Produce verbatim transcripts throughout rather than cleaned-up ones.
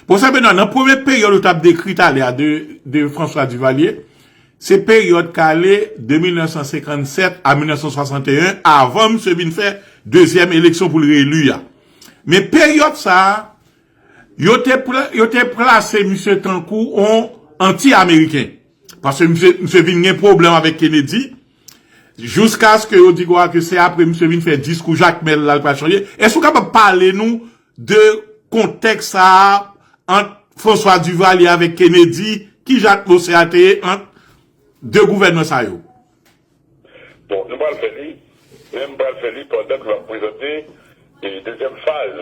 Pwofesè Benoît, nan premye peryòd ou t ap dekri talè a de, de François Duvalier, se peryòd k ale de mil nèf san senkann sèt a mil nèf san swasanteyen, avan misye vin fè dezyèm eleksyon pou l reeli a. Men peryòd sa a, yo te, pla- yo te plase misye tankou on anti-ameriken. Paske misye, misye vin gen pwoblèm avèk Kennedy, jiskaske yo di kwa ke se apre misye vin fè diskou Jakmèl la l pral chanje. Èske w kapab pale nou de kontèks sa a ant François Duvalier avèk Kennedy? Kijan atmosfè a te ye ant de gouvènman sa yo? Bon, nou pral fè li, men m pral fè li pandan ke m ap prezante e, dezyèm faz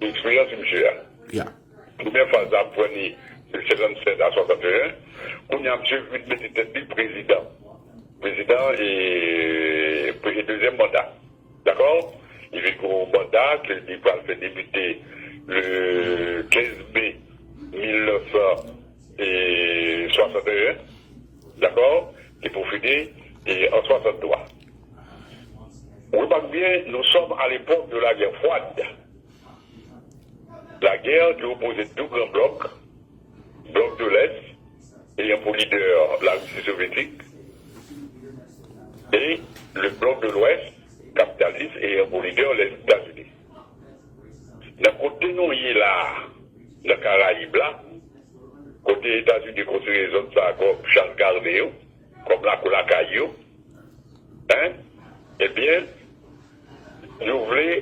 eksperyans misye a. Ya. Premyè faz la, m pran li de senkann sèt a swasanteyen. Kounye a, misye vin mete tèt li prezidan. Prezidan e, e dezyèm manda. Dakò? Li vin gen yon manda ke li pral fè debite le kenz me mil nèf san swasanteyen. Dakò? Ki pou fini e, an swasanntwa. Remarque bien, nous sommes à l'époque de la guerre froide. La guerre qui opposait deux grands blocs, bloc de l'Est, ayant pour leader la Russie soviétique, et le bloc de l'Ouest, capitaliste, ayant pour leader les États-Unis. Nan kote nou ye la, nan Karayib la, kote Etazini konsidere zòn sa a kòm chas gaden yo, kòm lakou lakay yo, en, ebyen, yo vle,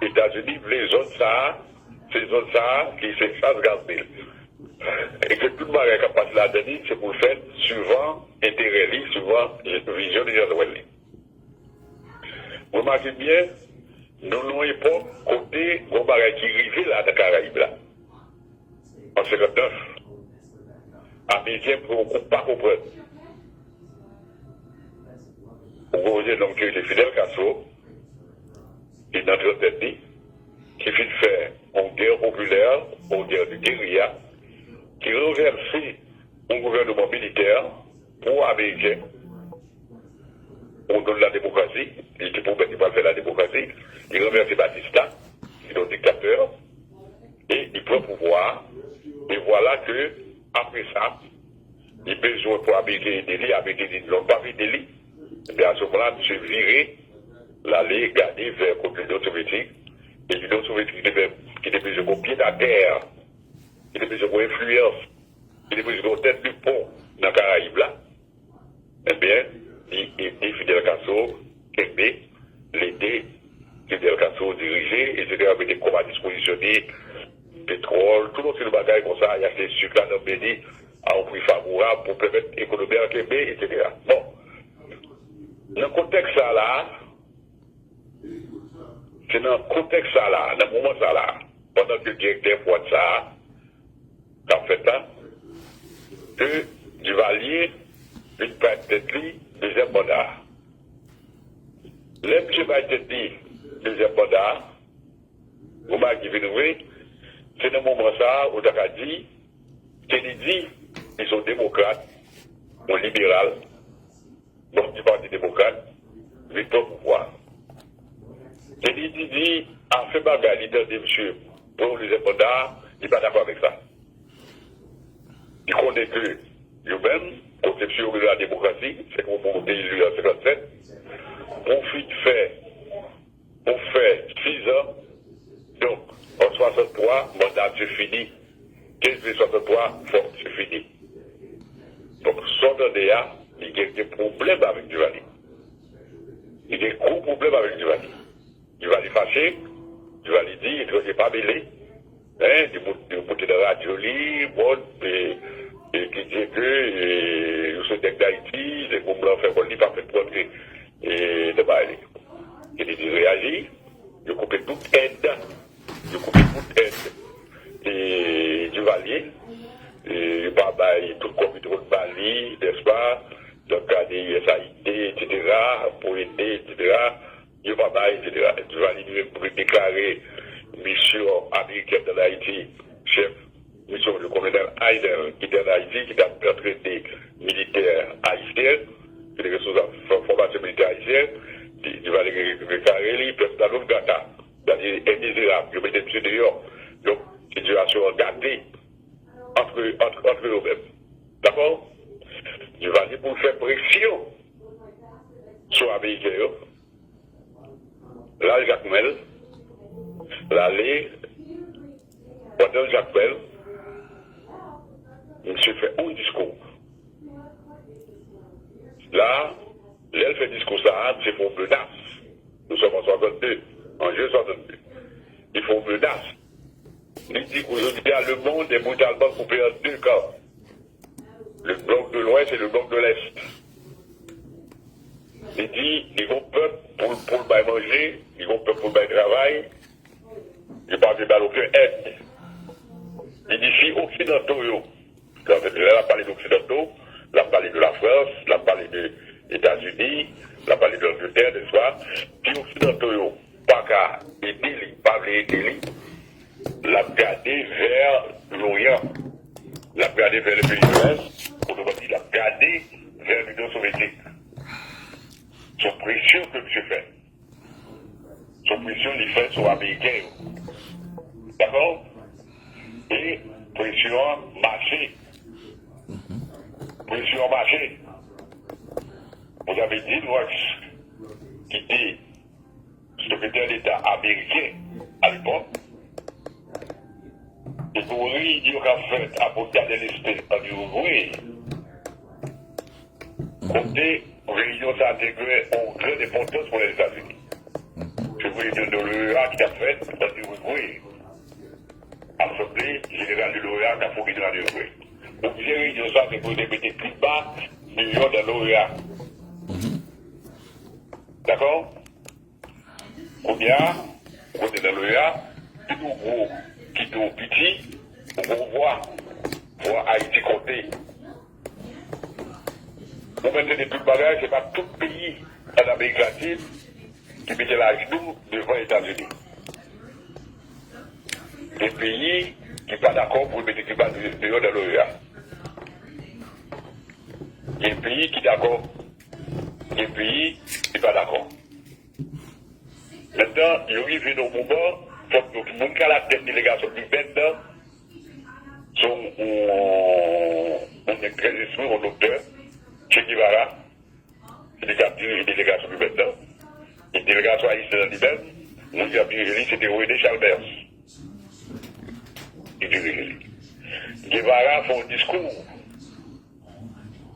Etazini vle zòn sa a, se zòn sa a ki se chas gaden. E ke tout bagay k ap pase ladan li, se pou l fèt suivan enterè li, suivan vizyon li jan l wè l li. Remake byen, nou nan yon epòk kote gon bagay ki rive la nan Karayib la. An senkantnèf, Ameriken pran yon kou pa konprann. Ou gon jennonm ki rele Fidel Castro, ki nan trantèn li, ki fin fè yon gè popilè, yon gè de geriya, ki ranvèse yon gouvènman militè pwo-ameriken, au nom de la démocratie, li te pwomèt li pral fè la demokrasi, li ranvèse Batista, ki te yon diktatè, e li pran pouvwa a, e vwala ke, apre sa, li bezwen pou Ameriken ede li, Ameriken di non, l p ap ede li. Ebyen, a se moman la, misye vire, l ale gade vè kot Linyon Sovyetik, e Linyon Sovyetik ki te fè, ki te bezwen gon pye datè, ki te bezwen gon enfliyans, ki te bezwen gon tèt de pon nan Karayib la, ebyen, li ede Fidel Castro kenbe, l ede Fidel Castro dirije, etsetera, mete kòb a dispozisyon li, petwòl, tout yon seri de bagay konsa, y achte sik la nan men li a yon pri favorab pou pèmèt ekonomi a kenbe, etsetera. Bon, nan kontèks sa la, se nan kontèks sa la, nan moman sa la, pandan ke direktè fwad sa a, k ap fèt la, ke Duvalier vin bay tèt li dezyèm manda a. Lè misye bay tèt li dezyèm manda a, ou wè ki vin vre, se nan moman sa a ou ta ka di Kennedy, li se yon demokrat, yon liberal, bon, di Pati Demokrat, vin pran pouvwa a. Kennedy di, afè bagay li tande misye pran yon dezyèm manda a, li pa dakò avèk sa. Li konnen ke yo menm, konsepsyon yo rele la demokrasi, se ke w monte eli an senkannsèt, pou w fin fè, pou w fè sizan, donk, an swasanntwa, manda misye fini, kenz me swasanntwa, fòk misye fini. Donk, sa w tande a, li gen, gen pwoblèm avèk Duvalier. Li gen gwo pwoblèm avèk Duvalier. Duvalier fache, Duvalier di etranje pa mele, en, li moute nan radyo li, bon, e, e ki di ke e, yo se nèg Dayiti, se gwo blan fè kòl li pa fèt pou antre e, nan bagay li. Kennedy reyaji, yo koupe tout èd, yo koupe tout èd e, Duvalier, e, yo pa bay tout kòb yo te konn ba li, nèspa, nan kad de U S A I D, etsetera, pou ede, etsetera. Yo pa bay, etsetera. Duvalier li menm pou deklare misyon amerikèn ann Ayiti, chèf misyon yo, Kolonèl Hidell, ki te ann Ayiti, ki t ap antrene militè ayisyen, ki te responsab fò- fòmasyon militè ayisyen, Duvalier deklare li persona non grata. Sa di, enmizerab, yo mete misye deyò. Donk, se di sitiyasyon an gate ant, ant, ant yo menm. Dakò? Duvalier pou l fè presyon sou Ameriken yo, l al Jakmèl, l ale, pandan l Jakmèl, misye fè yon diskou. La, lè l fè diskou sa a, misye fè yon menas. Nou sòm an swasannde, an jen swasannde. Li fè yon menas. Li di, jodi a, le monde est brutalement coupé en deux camps. Le bloc de l'Ouest et le bloc de l'Est. Li di, li gon pèp pou, pou l bay manje, li gon pèp pou l bay travay, li pa vle ba l okenn èd. Li di, si Oksidanto yo, lè l ap pale de Oksidanto, l ap pale de Lafrans, l ap pale de Etazini, l ap pale de Langletè, nèspa? Si Oksidanto yo pa ka ede li, pa vle ede li, l ap gade vè Loryan. L ap gade vè le peyi de l'Est, otreman di, l ap gade vè Linyon Sovyetik. Se yon presyon ke misye fè. Se yon presyon li fè sou Ameriken yo. Dakò? E presyon an mache. Presyon an mache. Vous avez Dean Ross, ki te sekretè deta ameriken alepòk, e pou reyinyon k ap fèt a Punta del Este, an Irigwe, kote reyinyon sa a te gen yon gran enpòtans pou Lèzetazini. Se reyinyon de l'OEA ki t ap fèt an Irigwe. Asanble Jeneral de l'OEA k ap fonksyone an Irigwe. Objè reyinyon sa a se pou yo te mete Kiba deyò nan l'OEA. Dakò? Kounye a, ou konnen nan l'OEA, kit ou gwo, kit ou piti, ou gen yon vwa. Vwa Ayiti konte. Ou mèt tande tout bagay, se pa tout peyi ann Amerik Latin ki mete l ajnou devan Etazini. Gen peyi ki pa dakò pou yo mete Kiba deyò nan l'OEA. Gen peyi ki dakò, gen peyi ki pa dakò. Mentnan, yo rive nan yon moman, fòk yo, moun k alatèt delegasyon kibèn nan, se yon, yon, yon nèg trè espri, yon doktè, Che Guevara, se li k ap dirije delegasyon kibèn nan. E delegasyon ayisyèn nan li menm, moun ki ap dirije li, se te René Chalmers ki dirije li. Guevara fè yon diskou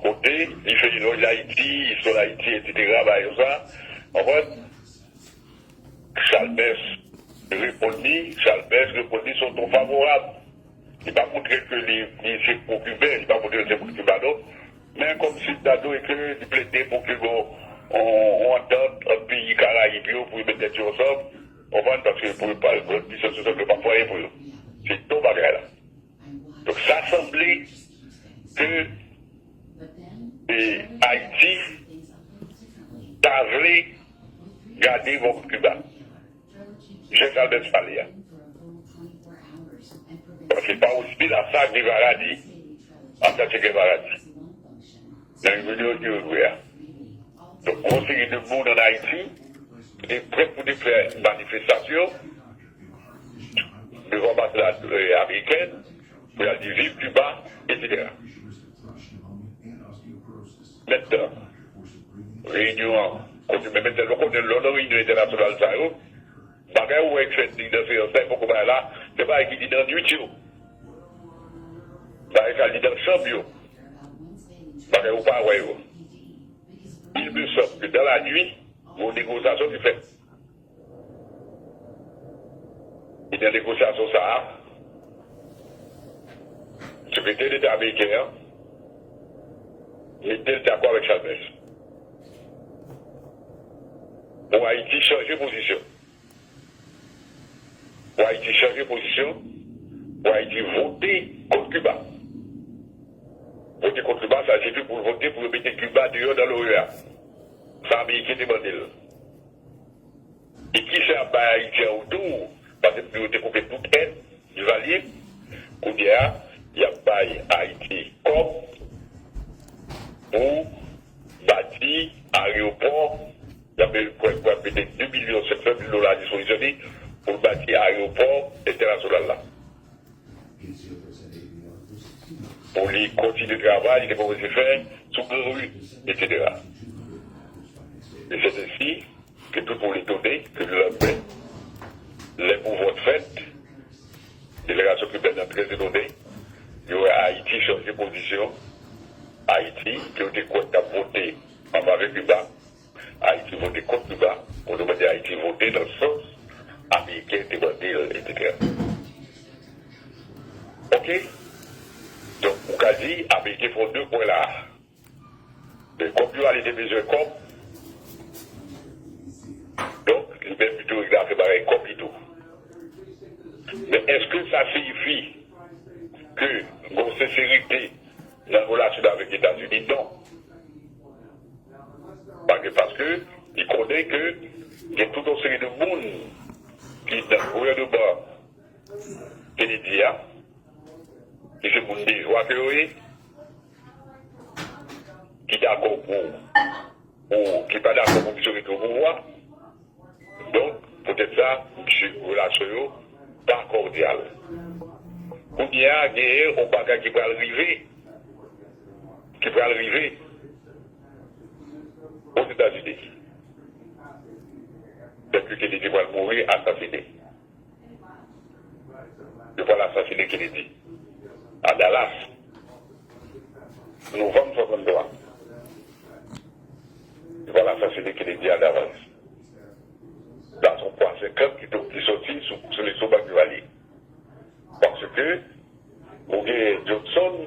kote li fè elòj Ayiti, istwa Ayiti, etsetera, bagay konsa. Konprann? Chalmers reponn li, Chalmers reponn li sou yon ton favorab. Li pa montre ke li, li se pwo-kiben, li pa montre ke li se pwo-kiben, non. Men kòmsi ta dwe ke li plede pou ke gon yon, yon antant ant peyi Karayib yo, pou yo met tèt yo ansanm, konprann, paske pou yo pa, grann pisans yo, sa yo p ap fè anyen pou yo. Se ton bagay la. Donk, sa sanble ke, e, Ayiti ta vle gade bò Kiba. Jan Chalmers pale a. Paske pa osi la sa Guevara di, a sa Che Guevara di. Nan yon videyo ki yo jwe a. Donk, gon seri de moun ann Ayiti ki te prè pou te fè manifestasyon devan anbasad, e, amerikèn, pou y al di viv Kiba, etsetera. Mentnan, reyinyon an kontinye, men mentnan, nou konnen lè w nan reyinyon entènasyonal sa yo, bagay ou wè k fèt li nan seyans la, e poko bagay la, se bagay ki di nan nuit yo. Bagay sa li nan chanm yo. Bagay ou pa wè yo. Il me semble que dans la nuit, gon negosyasyon ki fèt. E nan negosyasyon sa a, sekretè deta ameriken an mete l dakò avèk Chalmers. Pou Ayiti chanje pozisyon. Pou Ayiti chanje pozisyon, pou Ayiti vote kont Kiba. Vote kont Kiba, sa se pou l vote pou yo mete Kiba deyò nan l'OEA. Sa Ameriken te mande l. E kisa y ap bay Ayiti an retou? Paske yo te koupe tout èd Duvalier. Kounye a, y ap bay Ayiti kòb pou bati ayewopò. Y ap, kwè, kwè, mete de milyon senk san mil dola a dispozisyon li pou l bati ayewopò entènasyonal la. pou li kontinye travay li te kòmanse fè sou Gran Ri, etsetera. E se ensi ke tout moun etone ke lelandmen, lè pou vòt fèt, delegasyon kibèn nan trè etone, yo wè Ayiti chanje pozisyon. Ayiti, ke yo te kwè t ap vote an favè Kiba, Ayiti vote kont Kiba, otreman di Ayiti vote nan sans Ameriken te mande l, etsetera. Oke? Donk, ou ka di, Ameriken fè de pwen la. Men kòm Duvalier te bezwen kòb, donk, li menm li tou regle afè bagay kòb li tou. Men èske sa siyifi ke gon senserite nan relasyon avèk Etazini? Non. Paske, paske li konnen ke gen tout yon seri de moun ki nan gouvènman Kennedy a, ki se moun dejwa ke yo ye, ki dakò pou, pou, ki pa dakò pou misye rete o pouvwa. Donk, poutèt sa, misye, relasyon yo pa kòdyal. Kounye a, genyen yon bagay ki pral rive, ki pral rive Ozetazini. Pèp Kennedy pral mouri asasinen. Yo pral asasinen Kennedy a Dallas, novanm swasanntwa. Yo pral asasinen Kennedy a Dallas. Sa se yon pwa senkant ki to-, ki soti sou, sou lestomak Duvalier. Paske ou gen Johnson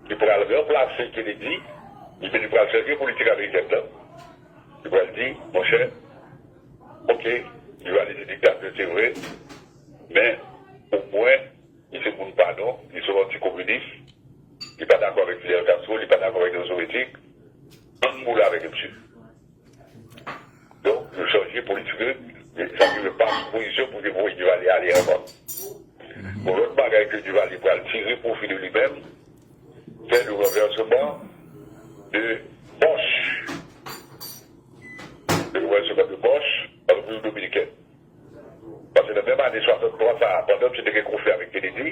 ki pral ranplase Kennedy, epi li pral chanje politik amerikèn nan. Li pral di, monchè, oke, Duvalier se diktatè, se vre, men omwen, li se moun padon, li se yon antikominis, li pa dakò avèk Fidel Castro, li pa dakò avèk Inyon Sovyetik, ann boule avèk misye. Donk, yo chanje politik, sa ki vle pa sou pozisyon pou te voye Duvalier ale ankò. Yon lòt bagay ke Duvalier pral tire pwofi de li menm, se le renversement de Bosch. Le renversement de Bosch en République dominicaine. Paske nan menm ane swasanntwa sa a, pandan misye te gen konfli avèk Kennedy,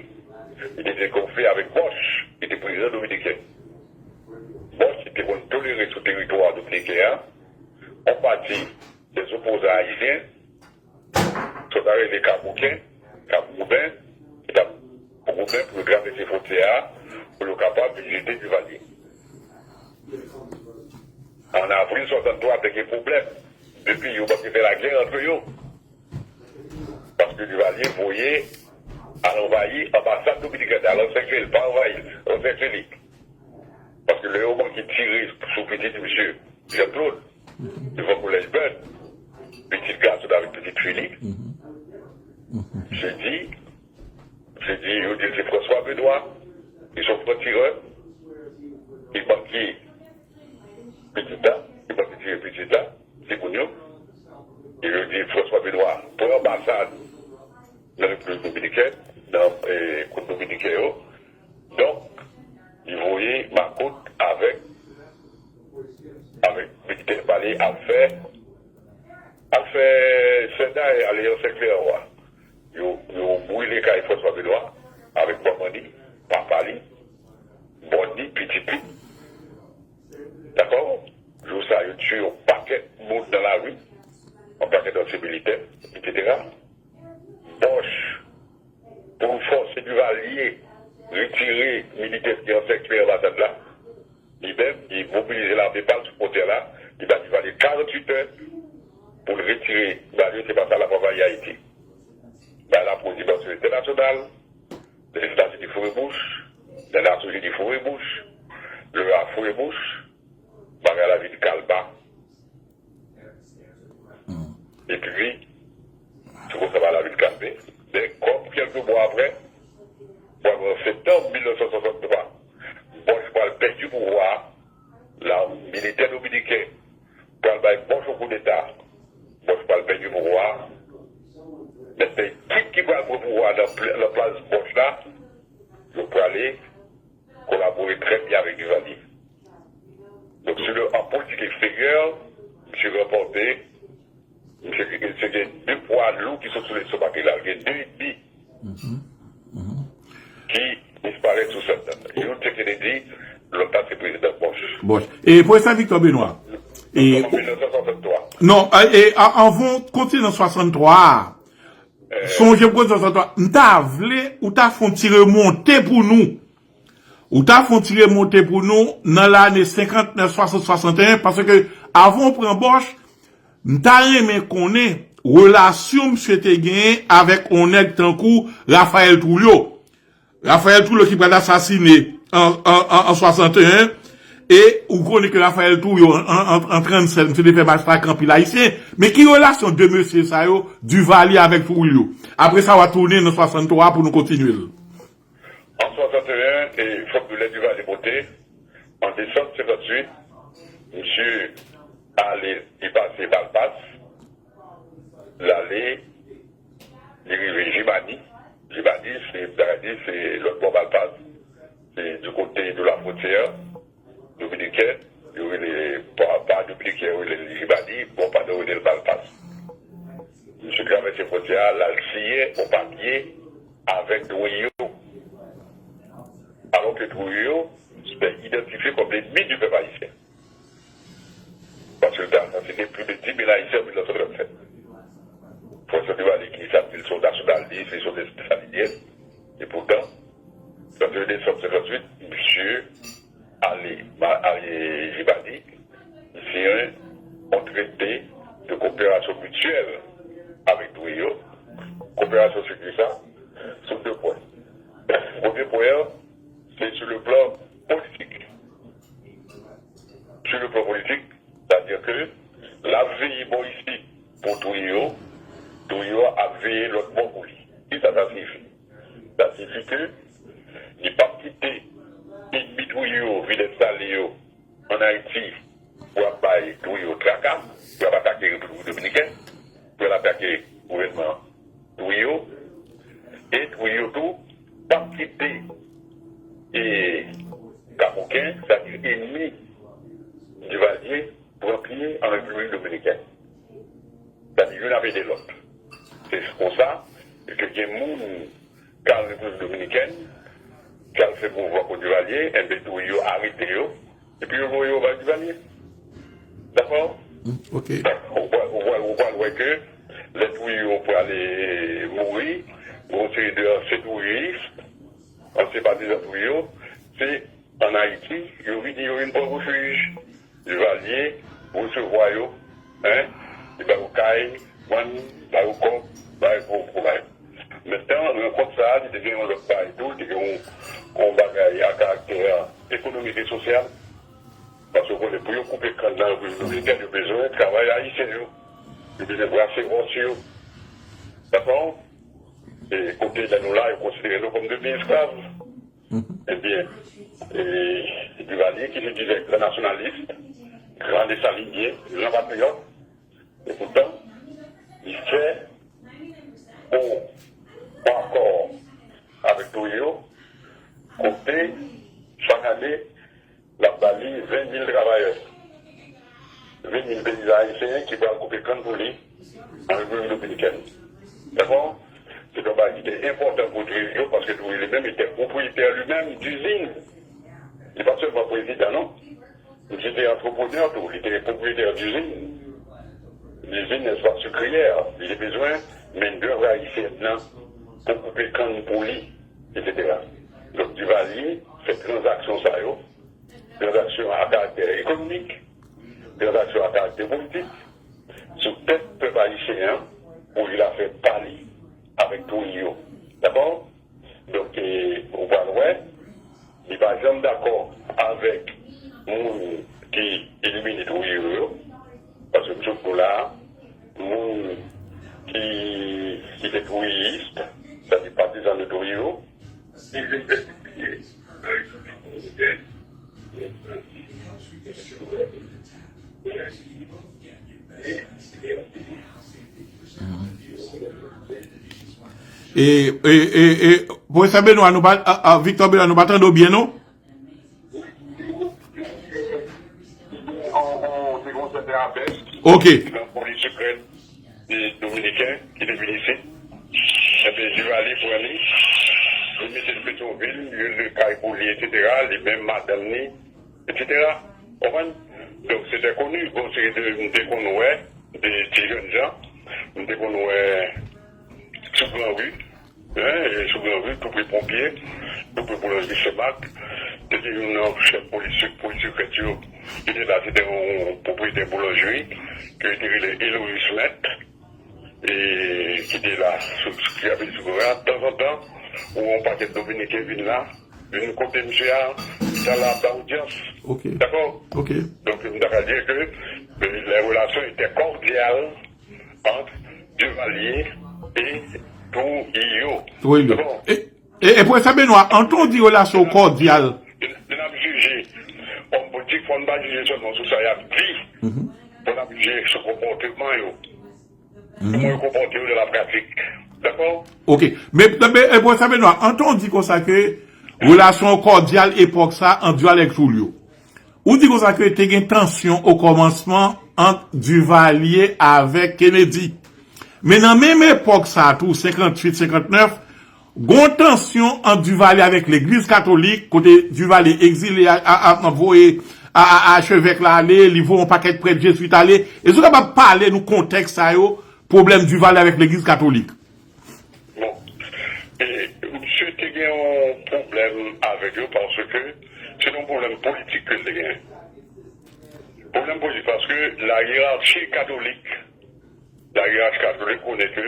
li te gen konfli avèk Bosch, ki te prezidan dominiken. Bosch, li te konn tolere sou teritwa dominiken an, yon pati de opozan ayisyen, sa yo ta rele Kabouken, Kabouben, ki t ap goumen pou yo travèse fwontyè a, pou yo kapab vizite Duvalier. An avril swasanntwa, te gen pwoblèm. Depi yo pa t fè lagè antre yo. Paske Duvalier voye al anvayi anbasad dominikèn, al ansèkle l, pa anvayi l, ansèkle li. Paske lè yo manke tire sou pitit misye, Jean Claude, devan kolèj Byrd, pitit gason avèk pitit fi li, misye di, misye di, yo di l se François Benoît, li se yon frantirè, li manke pitit la, li manke tire pitit la, timoun yo. E yo di François Benoît pran anbasad nan Repiblik Dominikèn, nan, eh, kot Dominiken yo. Donk, li voye makout avèk, avèk militè pa li al fè, al fè sèda e ale ansèkle anwa. Yo, yo brile kay François Benoît avèk manman li, papa li, bòn li, pitit li. Dakò? Jou sa, yo tiye yon pakèt moun nan lari, yon pakèt ansyen militè, etsetera. Bosch, pou l fòse Duvalier retire militè ki ansèkle anbasad la, li menm, li mobilize lame pa l sou fwontyè la, li ba Duvalier karanntuit è pou l retire Duvalier, se pa sa l ap anvayi Ayiti. Bay la pou dimansyon entènasyonal, Lèzetazini foure bouch, Lènasyonzini foure bouch, l'OEA foure bouch, bagay la vin kalma. Epi, se konsa bagay la vin kalme. Men, kòm kèlke mwa apre, pral an septanm mil nèf san swasanntwa, Bosch pral pèdi pouvwa a, la, militè dominiken pral bay Bosch yon koudeta, Bosch pral pèdi pouvwa a. Men se kit ki pral pran pouvwa a nan pl-, nan plas Bosch la, yo prale kolabore trè byen avèk Duvalier. Donk, sou le, an politik eksteryè, misye ranpòte, misye, misye gen de pwa lou ki sot sou lestomak li la, li gen de edmi. Mhm. Mhm. Sou sèt. Youn se Kennedy, lòt la se prezidan Bush. Bush. E Pwofesè Victor Benoît. E, an mil nèf san swasanntwa. Non, e, e, a- anvan kontinan swasanntwa a, sonje pou kontinan swasanntwa, m ta vle ou ta fè yon ti remonte pou nou. Ou ta fè yon ti remonte pou nou nan lane senkantnèf, swasant, swasanteyen, paske avan w pran Bush, m ta renmen konnen relasyon misye te genyen avèk yon nèg tankou Rafael Trujillo. Rafael Trujillo ki pral asasine an, an, an, an swasanteyen, e ou konnen ke Rafael Trujillo an, an, an, an trannsèt, misye te fè masakre anpil Ayisyen. Men ki relasyon de mesye sa yo, Duvalier avèk Trujillo? Apre sa, w a tounen nan swasanntwa pou nou kontinye l. An swasanteyen, e fòk nou lè Duvalier monte, an desanm senkantuit, misye ale, li pase Malpas, l ale, li rive Jimani. Jimani, se, m ta ka di, se lòt bò Malpas. Se du côté de la frontière dominicaine, yo rele, pa, pa dominiken, yo rele l Jimani, bon, pandan yo rele l Malpas. Misye travèse fwontyè a, l al siyen yon papye avèk Trujillo. Alò ke Trujillo se idantifye kòm lènmi di pèp ayisyen. Paske l te asasinen plis de dis mil Ayisyen an mil nèf san trannsèt. Pwofesè Duvalier ki sa di l se yon nasyonalis, li se yon Desalinyen. Epoutan, nan de desanm senkantuit, misye ale, ma- ale Jimani, li siyen yon trete de koperasyon mityèl avèk Trujillo. Koperasyon sou ki sa? Sou de pwen. Premye pwen an, se sou le plan politik. Sou le plan politik, sa di ke l ap veye bò isit pou Trujillo, Trujillo ap veye lòt bò pou li. Kisa sa siyifi? Sa siyifi ke li p ap kite ènmi Trujillo vin enstale yo ann Ayiti pou ap bay Trujillo traka, pou y ap atake Repiblik Dominikèn, pou y al atake gouvènman Trujillo, e Trujillo tou p ap kite e kakoken, sa di ènmi Duvalier, pran pye an Repiblik Dominikèn. Sa di youn ap ede lòt. Se konsa ke gen moun k al Repiblik Dominikèn, k al fè mouvman kont Duvalier, enben tou yo arete yo, epi yo voye yo bay Duvalier. Dakò? Mm, ok. Ou pral, ou pral, ou pral wè ke lè tou yo prale mouri, yon seri de ansyen touyis, ansyen patizan tou yo, se ann Ayiti, yo vini, yo vin pran refij. Duvalier resevwa yo, en, li ba yo kay, vann, ba yo kòb, ba yo gwo kouraj. Mentenan, rankont sa a, li te gen yon lòt bagay tou, li te gen yon, yon bagay a karaktè ekonomik e sosyal. Paske w konnen, pou yo koupe kann nan Repiblik Dominikèn, yo bezwen travay ayisyen yo. Yo bezwen brase wòch yo. Dakò? E kote lè nou la, yo konsidere nou kòm de esklav. Ebyen, e, Duvalier, ki se di gran nasyonalis, gran desalinyen, gran patriyòt, epoutan, li fè yon, yon akò avèk Trujillo, kote, chak ane, l ap ba li ven mil travayè, ven mil peyizan ayisyen ki pral koupe kann pou li an Repiblik Dominikèn. Dakò? Se yon bagay ki te enpòtan pou Trujillo, paske Trujillo li menm, li te pwopriyetè li menm dizin. Li pa sèlman prezidan, non. Misye te antreprenè tou, li te pwopriyetè dizin. Dizin, nèspa, sikriyè. Li te bezwen mendèv ayisyèn nan pou koupe kann pou li, etsetera. Donk, Duvalier fè tranzaksyon sa yo, tranzaksyon a karaktè ekonomik, tranzaksyon a karaktè politik, sou tèt pèp ayisyen an, pou li la fè pa li avèk Trujillo. Dakò? Donk, e, ou pral wè, li pa janm dakò avèk moun ki elimine Trujillo yo, paske m sot pou la, moun ki, ki te Trujillis, sa di patizan de Trujillo, E, e, e, e, Pwofesè Benoît, nou pa, a, a, Victor Benoît, nou pa tande w byen, non? On, on, se yon sèten apèl. Ok. Nan polis sekrè dominiken ki te vin isit. Ebyen, Duvalier pran li. Li mete l Petyonvil, li rele kay pou li, etsetera, li menm, madanm li, etsetera. Konprann? Donk, se trè koni, gon seri de, m te konn wè, de ti jèn jan, m te konn wè sou Gran Ri, hein, sou Gran Ri, tou pre ponpye, tou pre boulanjri Senmak, te gen youn nan chèf polis, polis sekrè yo, ki te la, se te yon pwopriyetè boulanjri, ke yo te rele Eloïs Mèt, e ki te la, sou, sou, ki ap sou Gran Ri a, tanzantan, ou wè yon pakèt Dominiken vin la, vin kote misye a, sa la ba odyans. Ok. Dakò? Ok. Donk, m ta ka di ke, euh, les relations étaient cordiales entre Duvalier et Trujillo. Trujillo. Bon. E, e, e Pwofesè Benoît, an tan w di relasyon kòdyal. Lè n ap jije òm politik, fò n pa jije sèlman sou sa y ap di. Mhm. Fò n ap jije sou konpòteman yo. Mhm. Kòman yo konpòte yo nan lapratik. Dakò? Ok. Men, men, e, Pwofesè Benoît, an tan w di konsa ke relasyon kòdyal epòk sa ant Duvalier ak Trujillo. Ou di konsa ke te gen tansyon o kòmansman ant Duvalier avèk Kennedy. Men nan menm epòk sa tou, senkanntuit, senkannèf, gon tansyon ant Duvalier avèk legliz katolik, kote Duvalier egzile a, a, a, voye a, a, achevèk la ale, li voye yon pakèt prèt jezuit ale. Èske w kapab pale nou kontèks sa yo, pwoblèm Duvalier avèk legliz katolik? Bon, e, misye te gen yon pwoblèm avèk yo paske se yon pwoblèm politik ke l te gen. Pwoblèm politik paske la hiérarchie catholique, la hiérarchie catholique konnen ke,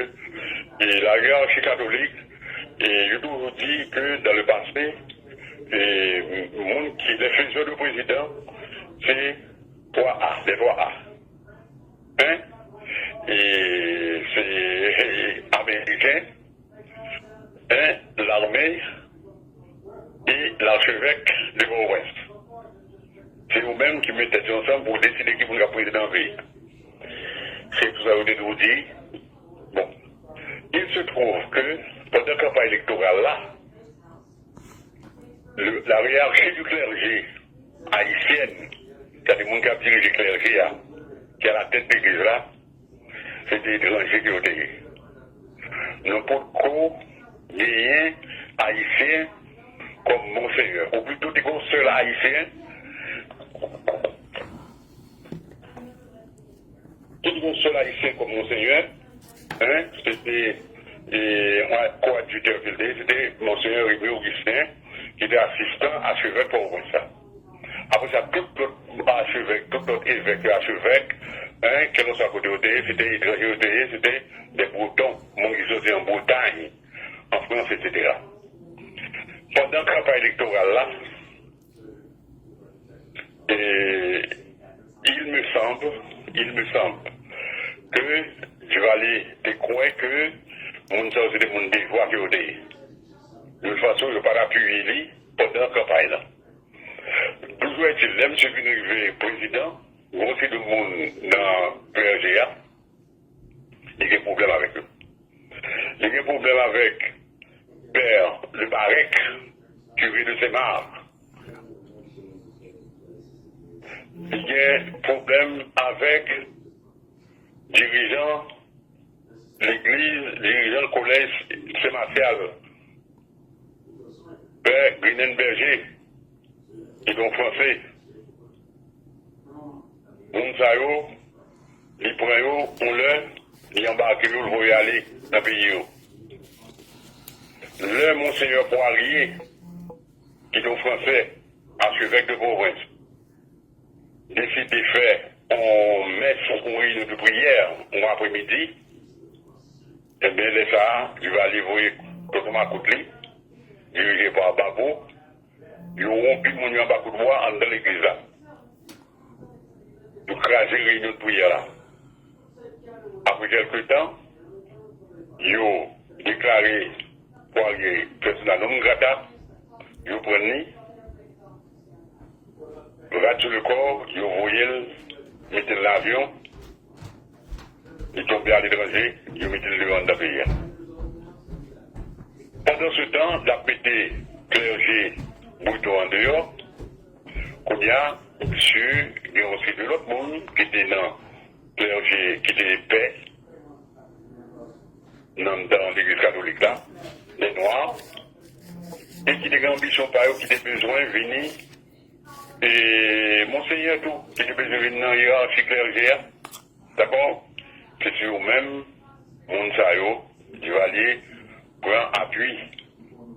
e, la hiérarchie catholique, e, yo toujou di ke dans le passé, e, moun ki, les faiseurs de président, se twa A, les trois A. Hein? E se Ameriken, hein, lame e lachevèk de Pòtoprens. Se yo menm ki met tèt yo ansanm pou deside ki moun k ap prezidan peyi. Se pou sa yo te toujou di, bon, il se trouve que pandan kanpay elektoral la, le, la hiérarchie du clergé haïtienne, sètadi moun k ap dirije klèje a, ki a la tèt legliz la, se te etranje ke yo te ye. Nou potko genyen Ayisyen kòm monsenyè, ou plito te gen yon sèl Ayisyen, te gen yon sèl Ayisyen kòm monsenyè, hein, se te, e, yon koadjitè ke l te ye, se te monsenyè Remy Augustin, ki te asistan achevèk Pòtoprens la. Apre sa, tout lòt achevèk, tout lòt evèk yo achevèk, hein, kèlkeswa kote yo te ye, se te etranje yo te ye, se te de Breton, moun ki soti an Bretay, an Frans, etsetera. Pandan kanpay elektoral la, e, il me semble, il me semble que Duvalier te kwè ke moun sa yo se te moun devwa ke yo te ye. De tout fason, yo pa t apiye li pandan kanpay la. Toujou ètil, lè misye vin rive prezidan, gon seri de moun nan klèje a, li gen pwoblèm avèk yo. Li gen pwoblèm avèk pè Lebarec, kire de Senmak. Li gen pwoblèm avèk dirijan legliz, dirijan kolèj Sen Masyal, pè Grinenn Bèje, ki te yon Franse. Moun sa yo, li pran yo yon lè, li anbake yo, l voye ale nan peyi yo. Lè Monsenyè Poirier, ki te yon Franse, achevèk de Pòtoprens, deside fè yon mès, yon reyinyon de priyè, yon aprèmidi, ebyen, lè sa a, Duvalier voye tonton makout li, dirije pa Babo, yo wonpi moun yo anba kout bwa anndan legliz la. Yo kraze reyinyon de priyè la. Apre kèlke tan, yo deklare Poirier persona non grata, yo pran li, rat sou le kò, yo voye l, mete l nan avyon, li tonbe aletranje, yo mete l deyò anndan peyi a. Pandansetan, l ap mete klèje Breton an deyò. Kounye a, misye gen yon seri de lòt moun ki te nan klèje, ki te pè nan, nan legliz katolik la, lè nwa, e ki te gen anbisyon pa yo, ki te bezwen vini, e Monsenyè tou, ki te bezwen vin nan yerachi klèje a, dakò? Se sou yo menm, moun sa yo, Divalye pran apui.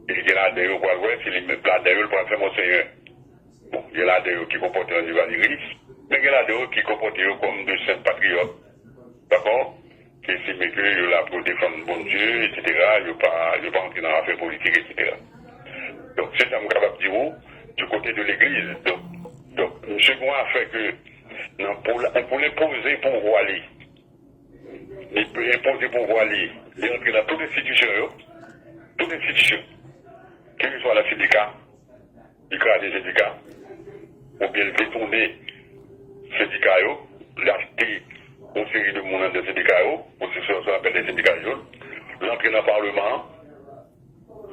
E gen ladan yo pral wè, se li menm ladan yo, li pral fè Monsenyè. Bon, gen ladan yo ki konpòte yo an Divalyeris, men gen ladan yo ki konpòte yo kòm de senp patriyòt, dakò? Ki estime ke yo la pou yo defann Bondye, etsetera, yo pa, yo pa antre nan afè politik, etsetera. Donk, se sa m kapab di w, du kote de legliz. Donk, donk, misye gen yon afè ke, nan, pou, pou l enpoze pouvwa li, li enpoze pouvwa li, li antre nan tout enstitisyon yo, tout enstitisyon, kèlkeswa la sendika, li kraze sendika, oubyen l detounen sendika yo, li achte yon seri de moun anndan sendika yo, pou se sa yo apèl de sendika jòn, l antre nan palman an,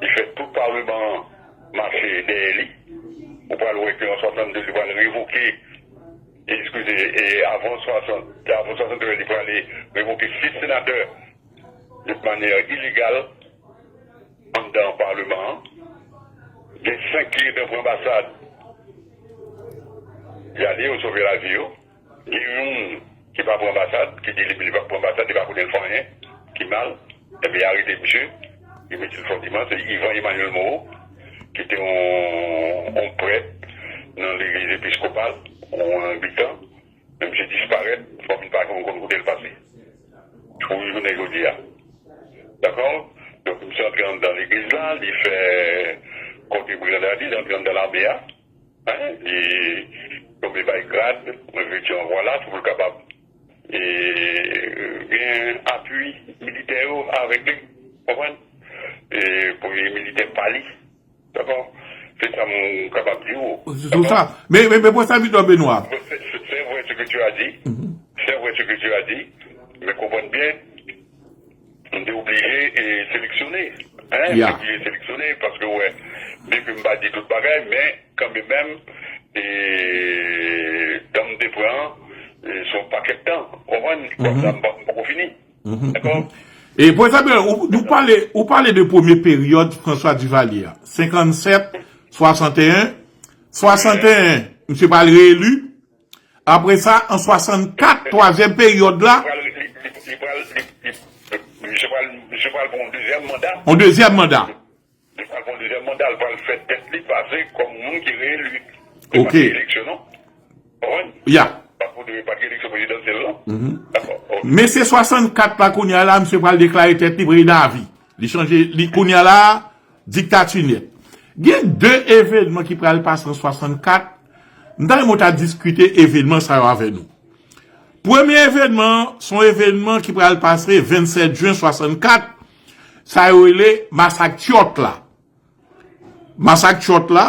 li fè tout palman an mache dèyè li. Ou pral wè ke an swasannde, li pral revoke, eskize, e avan swasant, avan swasanntrèz, li pral revoke sis senatè de mannyè ilegal anndan palman an. Gen senk ki rete pran anbasad. Y ale, yo sove lavi yo. Gen youn ki pa pran anbasad, ki di li, li pa pran anbasad, li pa konnen l fè anyen ki mal. Ebyen, arete misye, li mete l fò dimanch, se Yvan Emmanuel Moreau, ki te yon, yon prèt nan legliz episkopal, yon anglikan. Men misye disparèt, fanmi l pa konn kote l pase. Pou jounen jodi a. Dakò? Donk, misye antre anndan legliz la, li fè kote Brandadi, li antre anndan lame a. Hein? Li tonbe bay grad, reveti an vwa la, pou l kapab, e, gen apui militè yo avèk li. Konprann? E, pou militè pa li. Dakò? Se sa m kapab di w. Se tou sa. Men, men, men, pwofesè Victor Benoît. C'est, c'est, c'est vrai ce que tu as dit. C'est vrai ce que tu as dit. Men konprann byen, m te oblije, e, seleksyone. Hein? M te oblije seleksyone, paske, wè, byen ke m pa di tout bagay, men kanmenm, e, tan m te pran, e, se yon pakèt tan. Ou konprann? Kòm sa, m pa, m poko fini. Dakò? E, pwofesè Benoît, ou, ou pale, ou pale de premye peryòd François Duvalier a, senkannsèt, swasanteyen, swasanteyen, misye pral reeli. Apre sa, an swasannkat, twazyèm peryòd la. Li pral, li, li, li pral, li, li, misye pral, misye pral pran yon dezyèm manda. Yon dezyèm manda. Li pral pran dezyèm manda, li pral fè tèt li pase kòm moun ki reeli. Li pa gen eleksyon, non. Konprann? Ya. Pa pou de, pa gen eleksyon prezidansyèl, non. Dakò, ok. Men se swasannkat la, kounye a la, misye pral deklare tèt li prezidan avi. Li chanje, li, kounye a la, diktati nèt. Gen de evènman ki pral pase an swasannkat. M ta renmen w ta diskite evènman sa yo avè nou. Premye evènman an, se yon evènman ki pral pase vennsèt jen swasannkat. Sa yo rele masak Tyòt la. Masak Tyòt la,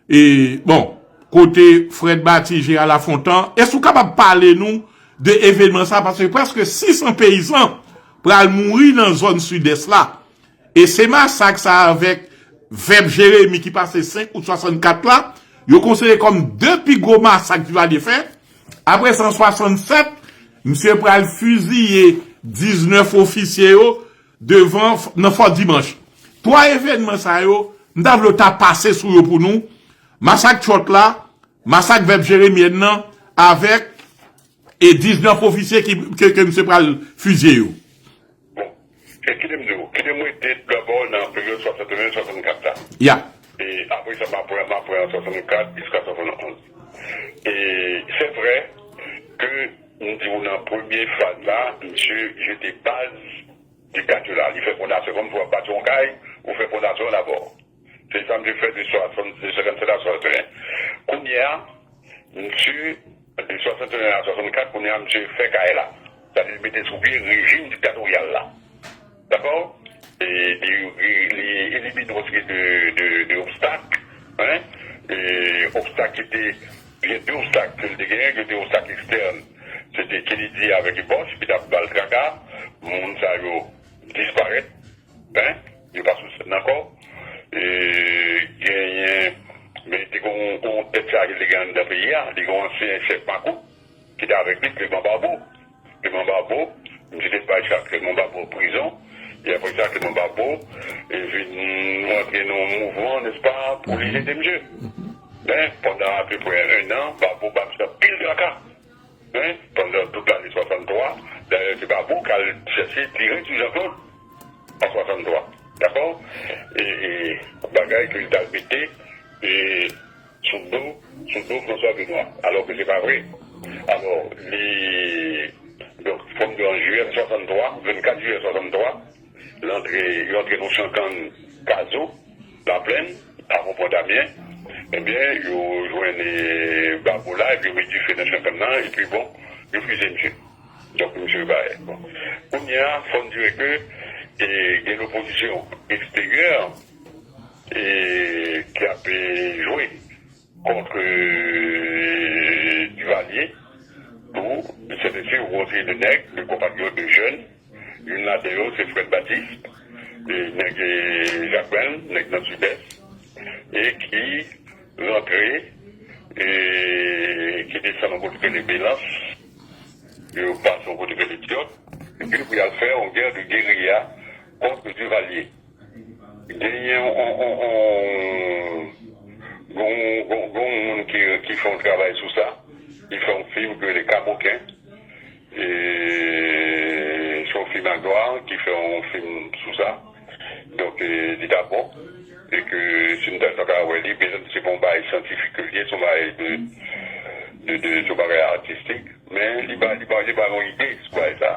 e, bon, kote Fred Bati, Jean Lafontant, èske w kapab pale nou de evènman sa? Paske prèske sisan peyizan pral mouri nan zòn sidès la. E se masak sa avèk Vèv Jeremi ki pase senk out swasannkat la, yo konsidere kòm de pi gwo masak Duvalier fè. Apre sa, an swasannsèt, misye pral fiziye diznèf ofisye yo devan, nan Fò Dimanch. Twa evènman sa yo, m ta vle w ta pase sou yo pou nou. Masak Tyòt la, masak Vèv Jeremi nan, avèk, e, diznèf ofisye ki, ke, ke misye pral fiziye yo. Bon, e kite m di w, kite m rete dabò nan peryòd swasanteyen swasannkat la. Ya. E apre sa, m ap pran, m ap pran an swasannkat jiska swasannonz. E se vrè ke m di w nan premye faz la, misye jete baz diktati la. Li fè fondasyon, kòm si w ap bati yon kay, ou fè fondasyon an dabò. Se sa misye fè de swasann, de senkannsèt a swasanteyen. Kounye a, misye, de swasanteyen a swasannkat, kounye a, misye fè kay la. Sa vle di, li mete sou pye rejim diktatoryal la. Dakò? E li, li, li elimine yon seri de, de, de obstak, hein? E obstak ki te, gen de obstak ke l te genyen, ki te obstak ekstèn. Se te Kennedy avèk Bush, ki t ap ba l traka. Moun sa yo disparèt. Hein? Yo pa sou sèn ankò. E genyen, men te gen yon, yon tèt chaje li gen anndan peyi a. Li gen yon ansyen chèf makout ki te avèk li, Clément Barbot. Clément Barbot, misye te bay Clément Barbot prizon. E apre sa, Clément Barbot e vin rantre nan yon mouvman, nèspa, pou li jete misye. Men, pandan apeprè en an, Barbot ba misye anpil traka. Men, pandan tout lane swasanntwa, dayè, se Barbot k al chèche tire sou Jean-Claude an swasanntwa. Dakò? E, e bagay ke li t al mete e, sou do, sou do François Benoît, alò ke se pa vre. Alò, li, donk, fò m di an jiyè swasanntwa, vennkat jiyè swasanntwa, l antre, yo antre nan yon chankann Kazo, Laplèn, avan Pòdamyen. Ebyen, yo jwenn e, Barbot la, epi yo met dife nan chankann nan, epi bon, yo fize misye. Donk, misye bay. Bon. Kounye a, fò n dire ke e, gen lopozisyon eksteryè e, ki ap e, jwe kont e, Duvalier. Tou, se mesye, yon seri de nèg, de konpatriyòt, de jèn. Youn ladan yo, se Fred Baptiste, e, nèg e, Jakmèl, nèg nan Sidès, e ki rantre, e ki desann yon kote ki rele Belans, yo pase yon kote ki rele Dyòt, epi pou y al fè yon gè de geriya kont Duvalier. Genyen yon, yon, yon, yon, yon, yon moun ki, ki fè yon travay sou sa. Li fè yon fim ki rele Kaboken. E se yon fim a Gloire ki fè yon fim sou sa. Donk, e, li ta bon. E ke si nou ta, ta ka wè li, petèt se pa yon bagay syantifik ke li ye, se yon bagay de, de, de, se yon bagay atistik. Men li ba, li ba, li ba yon ide sou bagay sa.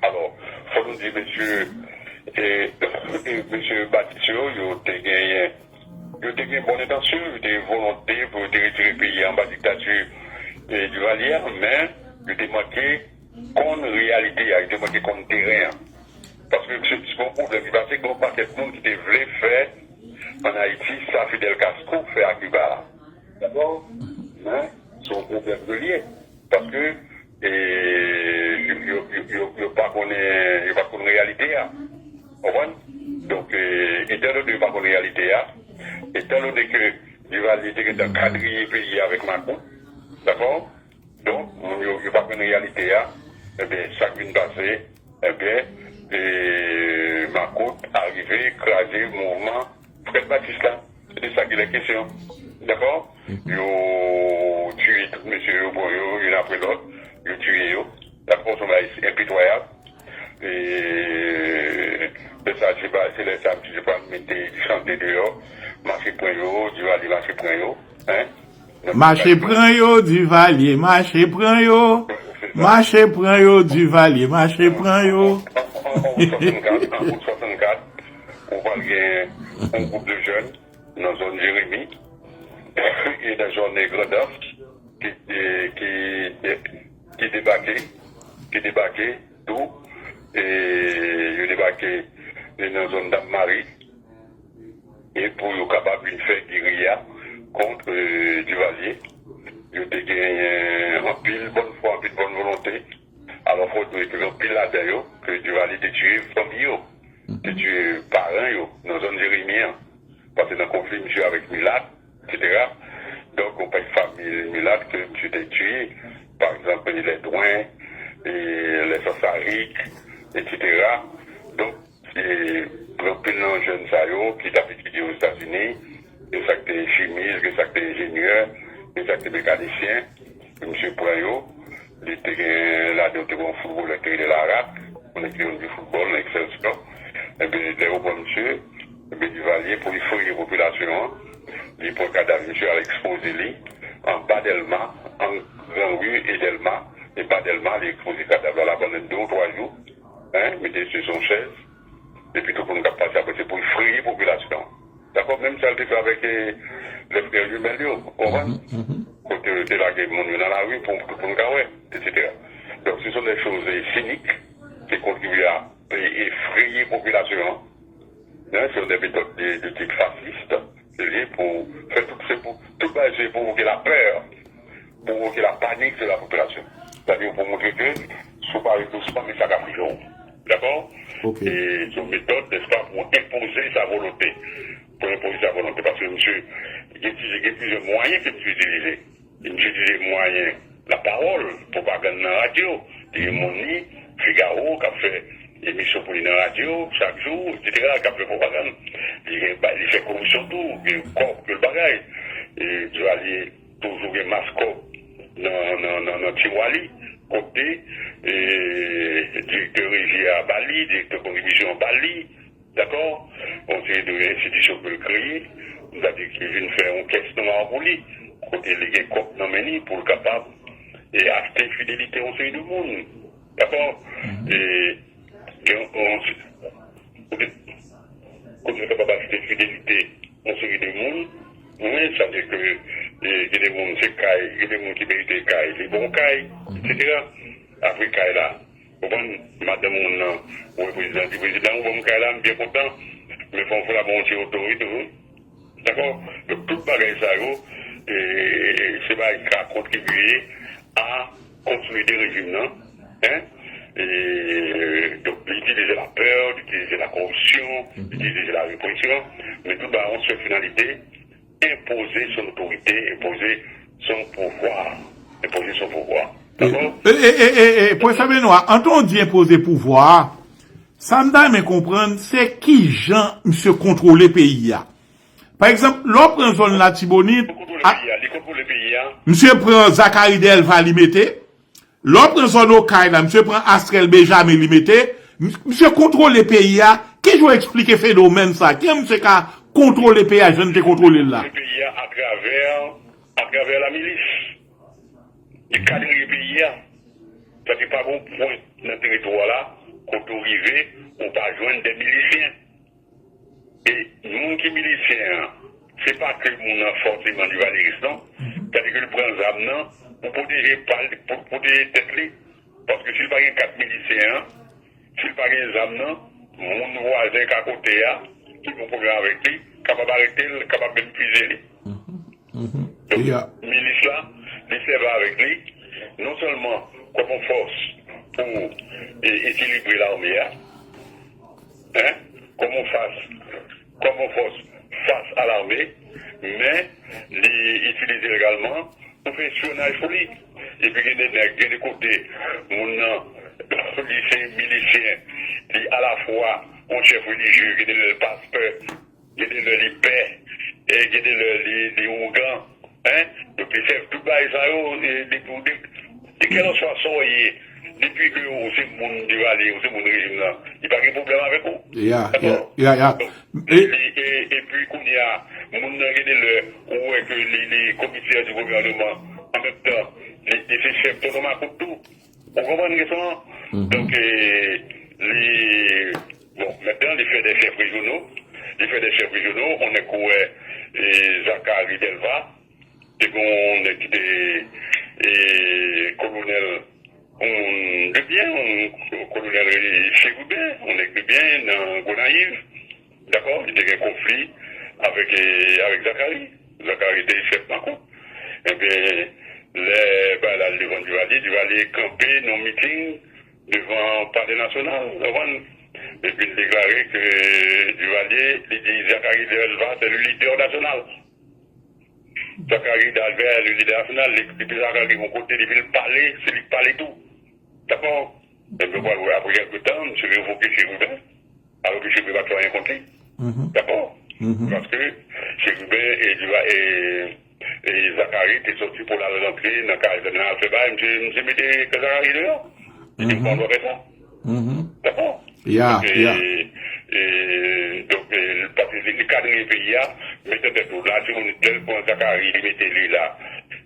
Alò, fò nou di mesye, e, e, mesye Batis yo, yo te genyen, yo te gen bòn entansyon, yo te gen volonte pou yo te retire peyi a anba diktati, e, Duvalier a, men yo te manke konn reyalite a, yo te manke konn teren an. Paske se, se yon pwoblèm ki pase, gen yon pakèt moun ki te vle fè ann Ayiti sa Fidel Castro fè a Kiba a. Dakò? Men, se yon pwoblèm ke l ye. Paske, e, yo, yo, yo, yo, yo pa konnen, yo pa konn reyalite a. Konprann? Donk, e, etan done yo pa konn reyalite a, etan done ke Duvalier te gentan kadriye peyi a avèk makout, dakò? Donk, moun yo, yo pa konn reyalite a, ebyen, sa k vin pase, ebyen, e, makout arive kraze mouvman Fred Baptiste la. Se de sa ki lè kesyon. Dakò? Yo tiye tout mesye yo, pran yo, youn apre lòt, yo tiye yo. Dakò, se yon bagay enpitwayab. E, lè sa, se pa, se lè sa, misye pral mete chante deyò, mache pran yo, Duvalier mache pran yo, en. Mache pran yo, Duvalier, mache pran yo. Mache pran yo, Duvalier, mache pran yo. An, an, an, an, an, swasannkat, an, an, swasannkat, ou pral gen yon gwoup de jèn nan zòn Jeremi e nan zòn Grandans ki, ki, ki debake, ki debake tou, e yo debake nan zòn Dam Mari, e pou yo kapab vin fè geriya kont, e, Duvalier. Yo te genyen anpil bòn fwa, anpil bòn volonte. Alò, fò di ke gen anpil ladan yo ke Duvalier te tiye fanmi yo, te tiye paran yo nan zòn Jeremi an. Paske nan konfli misye avèk milat, etsetera. Donk, yon pakèt fanmi milat ke misye te tiye, pa egzanp, lè Dwen, e lè Sansarik, etsetera. Donk, e, anpil nan jèn sa yo ki t ap etidye Ozetazini, gen sa k te chimis, gen sa k te enjenyè, gen sa k te mekanisyen, misye pran yo, li te gen ladan yo te gen yon foutbolè ki rele Larak, yon nèg ki te konn jwe foutbòl nan Excelsior. Ebyen, lè yo pran misye, ebyen, Duvalier, pou li fraye popilasyon an, li pran kadav misye, al ekspoze li anba Dèlma, an gran ri e Dèlma, e ba Dèlma, li ekspoze kadav la, la pandan de ou twa jou, en, mete misye sou yon chèz, epi tout moun k ap pase apre, se pou l fraye popilasyon an. Dakò? Menm sa l te fè avèk, e, lè frè jimèl yo, ou konprann? Kote yo te lage moun yo nan lari pou tout moun ka wè, etsetera. Donk, ce sont des choses, e, cyniques, ki kontribye a, e, efreye popilasyon an. Hein, ce sont des méthodes de, de type fasciste, se li ye pou fè tout, se pou, tout bagay se pwovoke lapè, pwovoke la panique de la population. Sètadi pou montre ke si w pa ret dousman, men sa ka rive w. Dakò? E se yon metòd, nèspa, pou enpoze sa volonte. Pou enpoze sa volonte. Paske misye, gen plizyè, gen plizyè mwayen ke misye itilize. E misye itilize mwayen lapawòl, pwopagann nan radyo. Te gen moun li, Figaro, k ap fè emisyon pou li nan radyo, chak la k ap fè pwopagann. Li gen, li fè koripsyon tou, gen kòb ke l bagay. E Duvalier toujou gen mas kòb nan, nan, nan, nan tiwa li, kote e, direktè reji a ba li, direktè kontribisyon an ba li, dakò? Yon seri de enstitisyon ke l kreye, sètadi ki vin fè yon kès nwa pou li, kote li gen kòb nan men li pou l kapab e, achte fidelite yon seri de moun, dakò? E, gen yon, kote, kote l kapab achte fidelite yon seri de moun, wi, sètadi ke e, gen de moun se kay, gen de moun ki merite kay, li ba w kay, etsetera. Apre kay la, ou konprann, madanm moun nan, ou wè prezidan, di prezidan, ou ban m kay la, m byen kontan, men fò m fè l ba w yon ti oto wi tou, wi. Dakò? Donk, tout bagay sa yo, e, se bagay ki ka kontribye a konsolide rejim nan, en? E, donk, li itilize lapè, li itilize lakoripsyon, li itilize larepresyon, men tout bagay an sèl finalite, enpoze son otorite, enpoze son pouvwa, enpoze son pouvwa. Dakò? E, e, e, e, e, Pwofesè Benoît, antan w di enpoze pouvwa a, sa m ta renmen konprann, se ki jan misye kontwole peyi a. Pa egzanp, lè w pran zòn Latibonit, a, misye pran Zacharie Delva li mete. Lè w pran zòn Okay la, misye pran Astrel Benjamin li mete. Misye kontwole peyi a. Kijan w eksplike fenomèn sa? Kijan misye ka kontwole peyi a jan l te kontwole l la? Peyi a atravè, atravè lamilis. Li kadre peyi a. Sa te pa gon pwen nan teritwa la kote w rive, ou pa jwenn de milisyen. E moun ki milisyen an, se pa ke moun nan fòseman divalyeris non. Sètadi ke li pran zam nan pou pwoteje pa l, pou pwoteje tèt li. Paske si l pa gen kat milisyen an, si l pa gen zam nan, moun vwazen k akote a, ki gen pwoblèm avèk li, kapab arete l, kapab menm fize li. Donk, milis la, li sèvi avèk li, non sèlman kòm yon fòs pou e, ekilibre lame a, en, kòm yon fas, kòm yon fòs fas a lame, men li itilize l egalman pou fè espyonaj pou li. Epi gen de nèg, gen de kote, moun nan, li se milisyen, li alafwa yon chèf relijye, gen de lè l pastè, gen de lè li pè, e gen de lè li, li ougan, en? Donk, li fè tout bagay sa yo, e, de, de, de kèlenswa sa w ye, depi ke ou se moun Divalye, ou se moun rejim nan, li pa gen pwoblèm avèk ou. Ya, ya, ya, ya. Donk, li, li, e, epi kounye a, moun nan gen de lè, ou wè ke li, li komisè di gouvèneman, an menm tan, li, li se chèf tonton makout tou. Ou konprann kesyon an? Donk, e, li, bon, mentnan, li fè de chèf rejyonal, li fè de chèf rejyonal, on nèg ou wè, e, Zacharie Delva, te gen on nèg ki te, e, kolonèl, on moun de byen, on kolonèl Chérubin, on nèg de byen nan Gonayiv. Dakò? Li te gen konfli avèk, e, avèk Zacharie. Zacharie te chèf makout. Ebyen, lè bagay la al devan Divalye, Divalye kanpe nan miting devan Palè Nasyonal, ou konprann? Epi l deklare ke Divalye, li di Zacharie Delva, c'est le leader national. Zacharie Delva, le leader national, li, depi Zacharie gon kote, depi l pale, se li k pale tou. Dakò? Ebyen, w pral wè, apre kèlke tan, misye revoke Chérubin. Alò ke Chérubin pa t fè anyen kont li. Dakò? Paske Chérubin e, e, e Zacharie te soti pou l al rantre nan kay nan al fè bagay, misye, misye mete Zacharie deyò. Li di, "M pa dwe fè sa." Dakò? Donk, e, e, donk, e, paske li, li kadre peyi a, mete tèt ou la, si moun tèl pran Zacharie, li mete li la,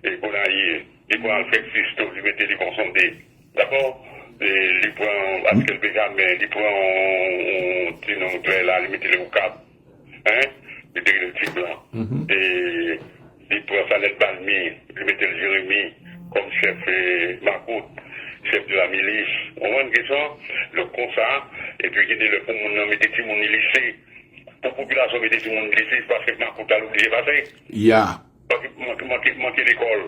e Gonayiv, li pran Alfred Sisto, li mete li Ponsonde. Dakò? E li pran Astrel Benjamin, li pran yon, yon ti nonm klè la, li mete li Okap. Hein? Li te rele Ti Blan. E li pran Sanèt Balmi, li mete l Jeremi kòm chèf, e, makout, chèf de la milis. Ou konprann kesyon an? Donk, konsa, epi gen de lè pou moun nan mete timoun li lise. Pou popilasyon mete timoun li lise, se paske makout la l oblije pase. Ya. Paske manke, manke, manke lekòl.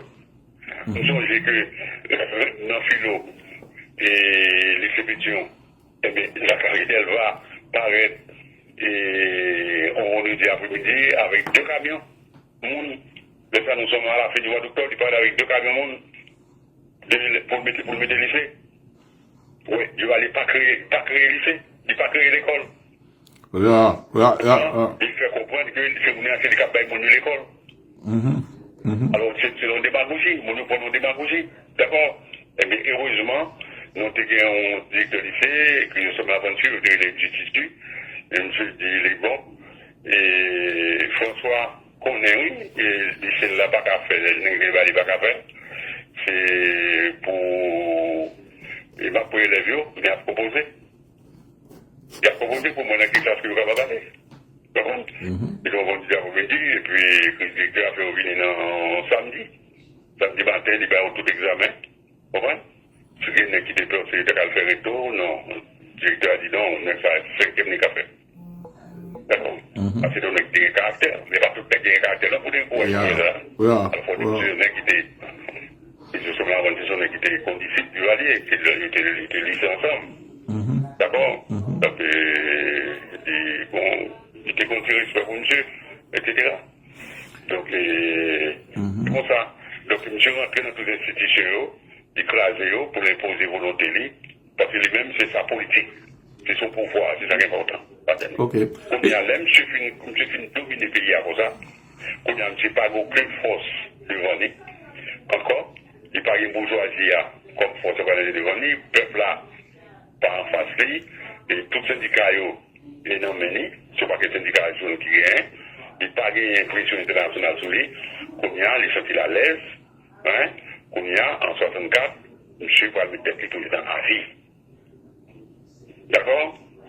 M sonje ke nan filo, e, lise Petyon, ebyen, Zacharie Delva parèt, e, on vandredi apremidi avèk de kamyon moun. Lè sa, nous sommes à la fin du mois d'octobre, li parèt avèk de kamyon moun. De, pou l mete, pou l mete lise. Wi, Duvalier pa kreye, pa kreye lise, li pa kreye lekòl. Ya, ya, ya, ya. Li fè konprann ke se moun nan se li k ap bay moun yo lekòl. Mhm, mhm. Alò, se se yon demagoji, moun yo pran yon demagoji. Dakò? Ebyen, erezman, nou te gen yon direktè lise, ke nou sòm avanti, yo te rele Tititi, e misye di li bon, e François konnen, wi, e li se l la pa ka fè, nèg li pa ka fè, se pou, e m ap pou elèv yo, men ap konpoze. Y ap konpoze pou mwen nan ki klas ke yo kapab ale. Konprann? Mhm. Li konprann di apre midi, epi direktè a fè yo vini nan samdi. Samdi maten, li ba yo tout egzamen. Konprann? Si gen nèg ki te panse yo te ka al fè reto, non. Direktè a di non, nèg sa, senkyèm li ka fè. Dakò? Mhm. Paske se yon nèg ki te gen karaktè. Men pa tout nèg ki gen karaktè la pou te ankouraje nèg la. Ya, ya. Alò, fò di se yon nèg ki te, se yon nèg ki te kondisip Duvalier, ke li te, li te lise ansanm. Mhm. Dakò? Mhm. Donk, e, li, bon, li te gen yon ti respè pou misye, etsetera. Donk, e, mhm, se konsa. Donk, misye rantre nan tout enstitisyon yo, li kraze yo pou l enpoze volonte li, paske li menm, se sa politik. Se sou pouvwa, se sa ki enpòtan. Ok. Kounye a, lè misye fin, misye fin domine peyi a konsa, kounye a, misye pa gen okenn fòs devan li ankò. Li pa gen boujwazi a kòm fòs yo pral mete devan li. Pèp la pa anfas li. E tout sendika yo, li nan men li. Se yon pakèt sendika jòn ki genyen. Li pa genyen presyon entènasyonal sou li. Kounye a, li santi l alèz. Hein? Kounye a, an swasannkat, misye pral met tèt li prezidan avi. Dakò?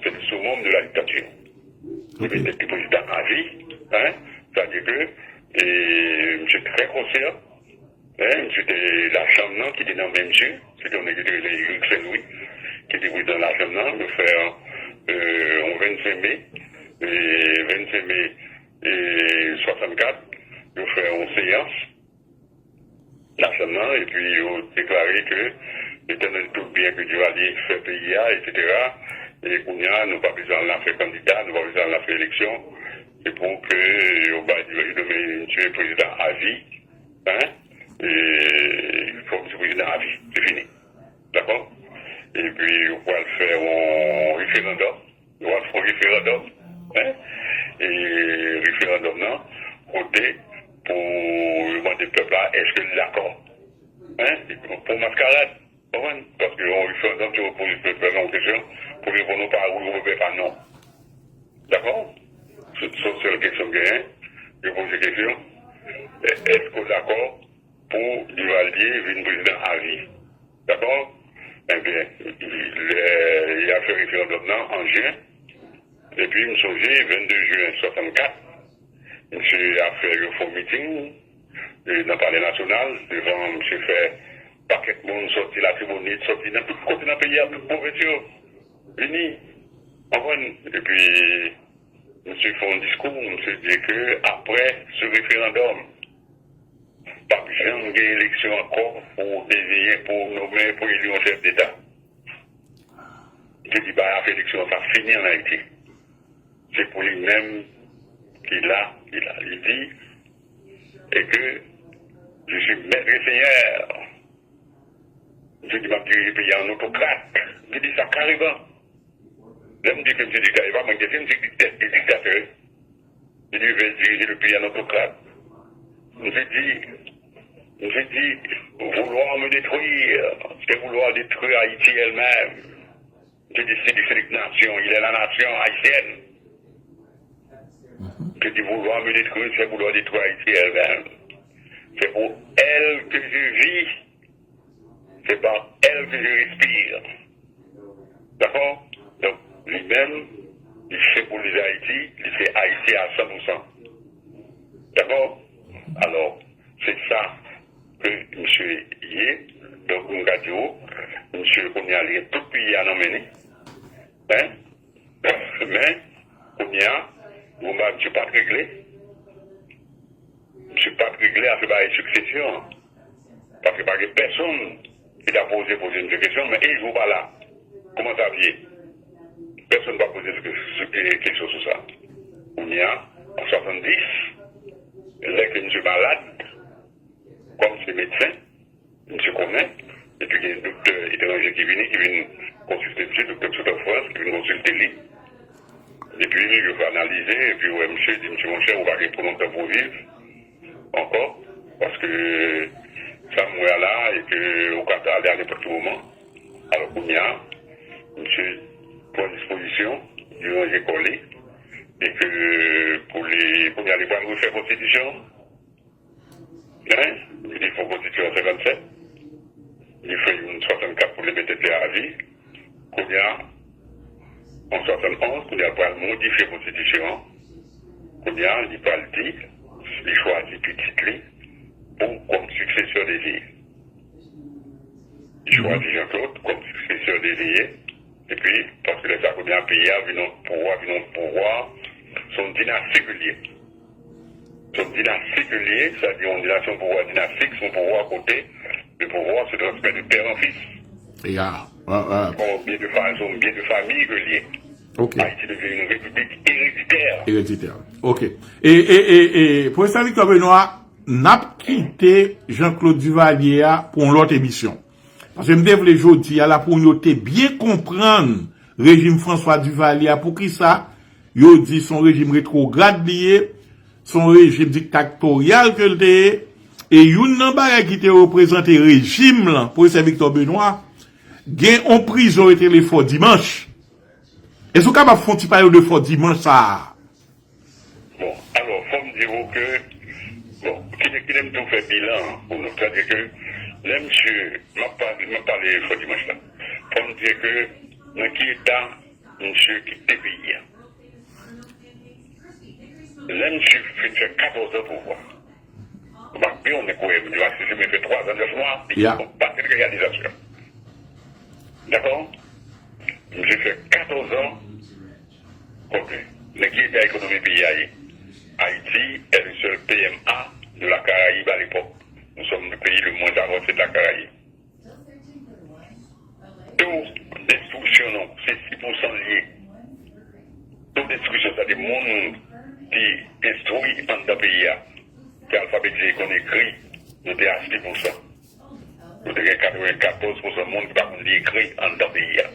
Se le summum de la dictature. Li met tèt li prezidan avi. Hein? Sa vle di ke, e, misye trè konsyan. Hein? Misye te lachanm nan ki te nan men misye. Se te yon nèg ki te rele Eric Saint-Louis, ki te prezidan lachanm nan. Yo fè, e, yon vennsenk me, e, vennsenk me, e, swasannkat, yo fè yon seyans lachanm nan, epi yo deklare ke Letènèl tout byen ke Duvalier fè peyi a, etsetera. E kounye a, nou pa bezwen al nan afè kandida, nou pa bezwen al nan afè eleksyon. Se pou ke yo bay, yo nonmen misye prezidan avi, hein? E fò misye prezidan avi, se fini. Dakò? Epi yo pral fè yon referandòm. Yo ap fè yon referandòm, hein? E referandòm nan, kote pou yo mande pèp la, èske l dakò? Hein? Pou maskarad, konprann? Paske yon referandòm, se yo poze pèp la yon kesyon, pou reponn ou pa wi, oubyen pa non. Dakò? Se se yon sèl kesyon k genyen, yo poze kesyon, è- èske w dakò pou Duvalier vin prezidan avi? Dakò? Ebyen, lè y ap fè referandòm nan an jen, epi m sonje vennde jen swasannkat, misye ap fè yo fè yon miting, e, nan Palè Nasyonal, devan misye fè pakèt moun sòti Latibonit, sòti nan tout kote nan peyi a, tout pwovens yo, vini, konprann? Epi, misye fè yon diskou, misye di ke apre se referandòm, p ap janm gen eleksyon ankò pou deziyen, pou nonmen, pou eli yon chèf deta. Misye di bagay afè eleksyon sa fini ann Ayiti. Se pou li menm ki la, ki la. Li di, e ke je suis maître et seigneur. Misye di m ap dirije peyi a an otokrat. Misye di sa kareman. Lè m di ke misye diktatè, e pa mwen ki te di, misye ki tèt de diktatè. Li devait diriger le pays en autocrate. Misye di, misye di, vouloir me détruire, c'est vouloir détruire Haïti elle-même. Misye di, c'est détruire la nation, il est la nation haïtienne. Misye di, vouloir me détruire, c'est vouloir détruire Haïti elle-même. C'est pour elle que je vis. C'est par elle que je respire. Dakò? Donk, li menm, li senbolize Ayiti, li se Ayisyen a san pou san. Dakò? Alò, se sa ke misye ye. Donk, m ka di w, misye kounye a li gen tout peyi a nan men li. Hein? Men, kounye a, gon bagay misye pa t regle. Misye pa t regle afè bagay siksesyon an. Paske pa gen pèsonn ki ta poze, poze misye kesyon, men e jou pa la. Kòman sa ap ye? Pèsonn pa poze sou, sou, e, kesyon sou sa. Kounye a, an swasanndis, lè ke misye malad, kòm se medsen, misye konnen, epi gen doktè etranje ki vini, ki vin konsilte misye, doktè ki sot an Frans, ki vin konsilte li. Epi yo analize, epi yo wè misye, di misye, monchè, ou pa gen pou lontan pou w viv ankò, paske sa m wè a la, e ke ou ka ale a nenpòt ki moman. Alò, kounye a, misye pran dispozisyon, li ranje kò li, e ke pou li, kounye a, li pral refè konstitisyon an. Hein? Li te fè konstitisyon an senkannsèt. Li fè youn swasannkat pou li mete tè a vi. Kounye a, an swasannonz, kounye a, pral modifye konstitisyon an. Kounye a, li pral di, li chwazi pitit li pou kòm siksesè de li. Li chwazi Jean Claude kòm siksesè de li. Epi, paske lè sa kounye a, peyi a vin yon pouvwa, vin yon pouvwa, se yon dinasti ke l ye. Se yon dinasti ke l ye, sa di yon dinasti, yon pouvwa dinastik, se yon pouvwa kote le pouvoir se transmet de père en fils. Ya, wè, wè. Bon, byen de fa-, se yon byen de famiy ke l ye. Ok. Ayiti devyen yon repiblik ereditè. Ereditè. Ok. E, e, e, e, Pwofesè Victor Benoît, n ap kite Jean Claude Duvalier a pou yon lòt emisyon. Paske m te vle jodi a la pou yo te byen konprann rejim François Duvalier a, poukisa yo di se yon rejim retwograd li ye, se yon rejim diktatoriyal ke l te ye, e youn nan bagay ki te reprezante rejim lan, Pwofesè Victor Benoît, gen yon prizon yo te rele Fò Dimanch. Èske w kapab fè yon ti pale de Fò Dimanch sa a? Bon, alò, fò m di w ke, bon, kite, kite m tou fè bilan an pou nou. Sètadi ke lè misye, m ap pa-, m ap pale Fò Dimanch la. Fò m di ke nan ki eta misye kite peyi a. Lè misye fin fè katòz an pouvwa, m ap byen konnen kwè m, li pa sispann fè twa zan, nèf mwa, li pa gen reyalizasyon. Dakò? Misye fè katòz an, ok. Nan ki eta ekonomi peyi a ye? Haïti est le seul P M A de la Caraïbe à l'époque. Nous sommes le pays le moins avancé de la Caraïbe. To destriksyon nou, se sis pousan li ye. To destriksyon, sa de moun ki enstwi anndan peyi a, ki alfabetize, konn ekri, nou te a sis pousan. Nou te gen katrevenkatòz pousan moun ki pa konn li ekri anndan peyi a.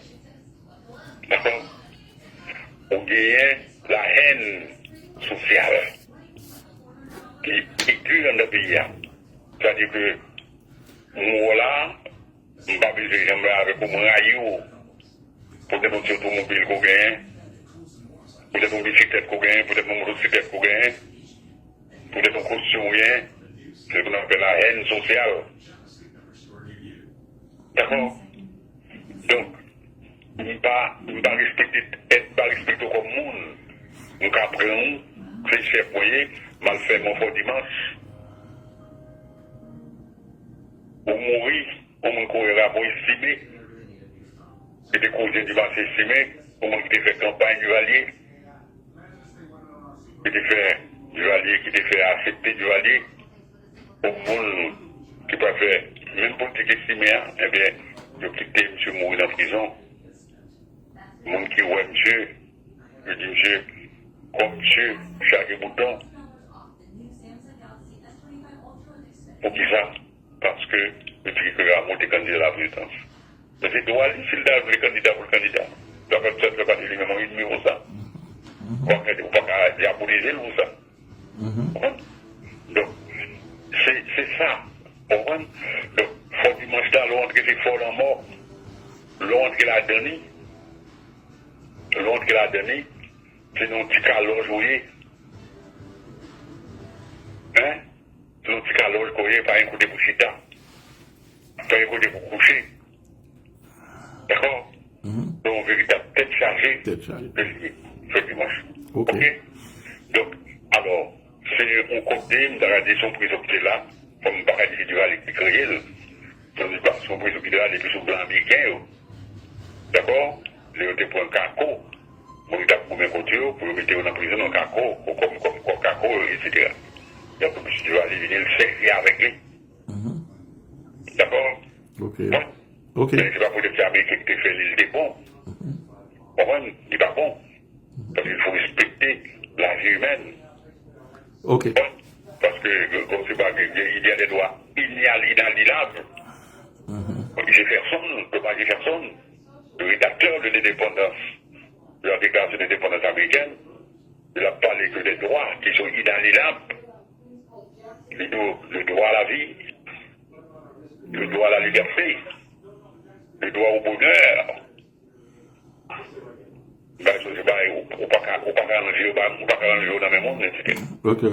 Dakò? Ou genyen la hèn sosyal ki egi anndan peyi a. Sètadi ke m wè w la, m pa bezwen janm la avèk ou, m rayi w. Poutèt yon ti otomobil ke w genyen, poutèt yon bisiklèt ke w genyen, poutèt yon motosiklèt ke w genyen, poutèt yon kostim w genyen, se sa nou apèl la hèn sosyal. Dakò? Donk, m pa, m pa respekte, m pa respekte w kòm moun. M ka pran w, se chèf mwen ye, m al fèmen w Fò Dimanch. Ou mouri, yon moun kouri rapò Estimé, ki te kouri Dimanch Estimé, yon moun ki te fè kanpay Duvalier, ki te fè Duvalier, ki te fè aksepte Duvalier, yon moun ki pa fè menm politik Estimé a, ebyen, yo kite misye mouri nan prizon. Moun ki wè misye, yo di misye, kò misye chaje bouton. Poukisa? Paske yo te di ke Rameau te kandida laprezidans. Men se dwa li, si l ta vle kandida pou l kandida. Sa fè, sa fè pati li menm, wi, nimewo sa. Ou pa ka, ou pa ka dyabolize l pou sa. Ou konprann? Donk, se, se sa. Ou konprann? Donk, Fò Dimanch la, lè w antre, se fò lanmò. Lè w antre ladan li, lè w antre ladan li, se nan yon ti kalòj ou ye. Hein? Se nan yon ti kalòj ke w ye, pa gen kote pou chita. Pa gen kote pou kouche. Dakò? Se yon veritab tèt chaje. Tèt chaje. Ke li ye, Fò Dimanch. Ok. Ok? Donk, alò, se yon kote, m ta ka di, se yon prizon ki te la. Fò m pa ka di se Duvalier ki kreye l. Se yon, se yon prizon ki te la depi sou blan ameriken yo. Dakò? Lè yo te pran Kako, moun ki t ap goumen kont yo, pou yo mete yo nan prizon nan Kako, kòm, kòm, kòm Kako, etsetera. Y ap misye Duvalier vini, l sèvi avèk li. Dakò? Ok. Bon. Ok. Men se pa poutèt se Ameriken ki te fè li, li te bon. Konprann? Li pa bon. Paske il faut respecter la vie humaine. Ok. Bon. Paske, kòm se pa, il y a des droits inaliénables. Jefferson, Thomas Jefferson, le rédacteur de l'indépendance, la deklarasyon de lendepandans amerikèn, l ap pale ke de dwa ki son inalyénab, le, le droit à la vie, le droit à la liberté, le droit au bonheur. Bagay sa se bagay ou, ou pa ka, ou pa ka ranje yo, ou pa ka ranje yo nan men moun, et cetera. Ok.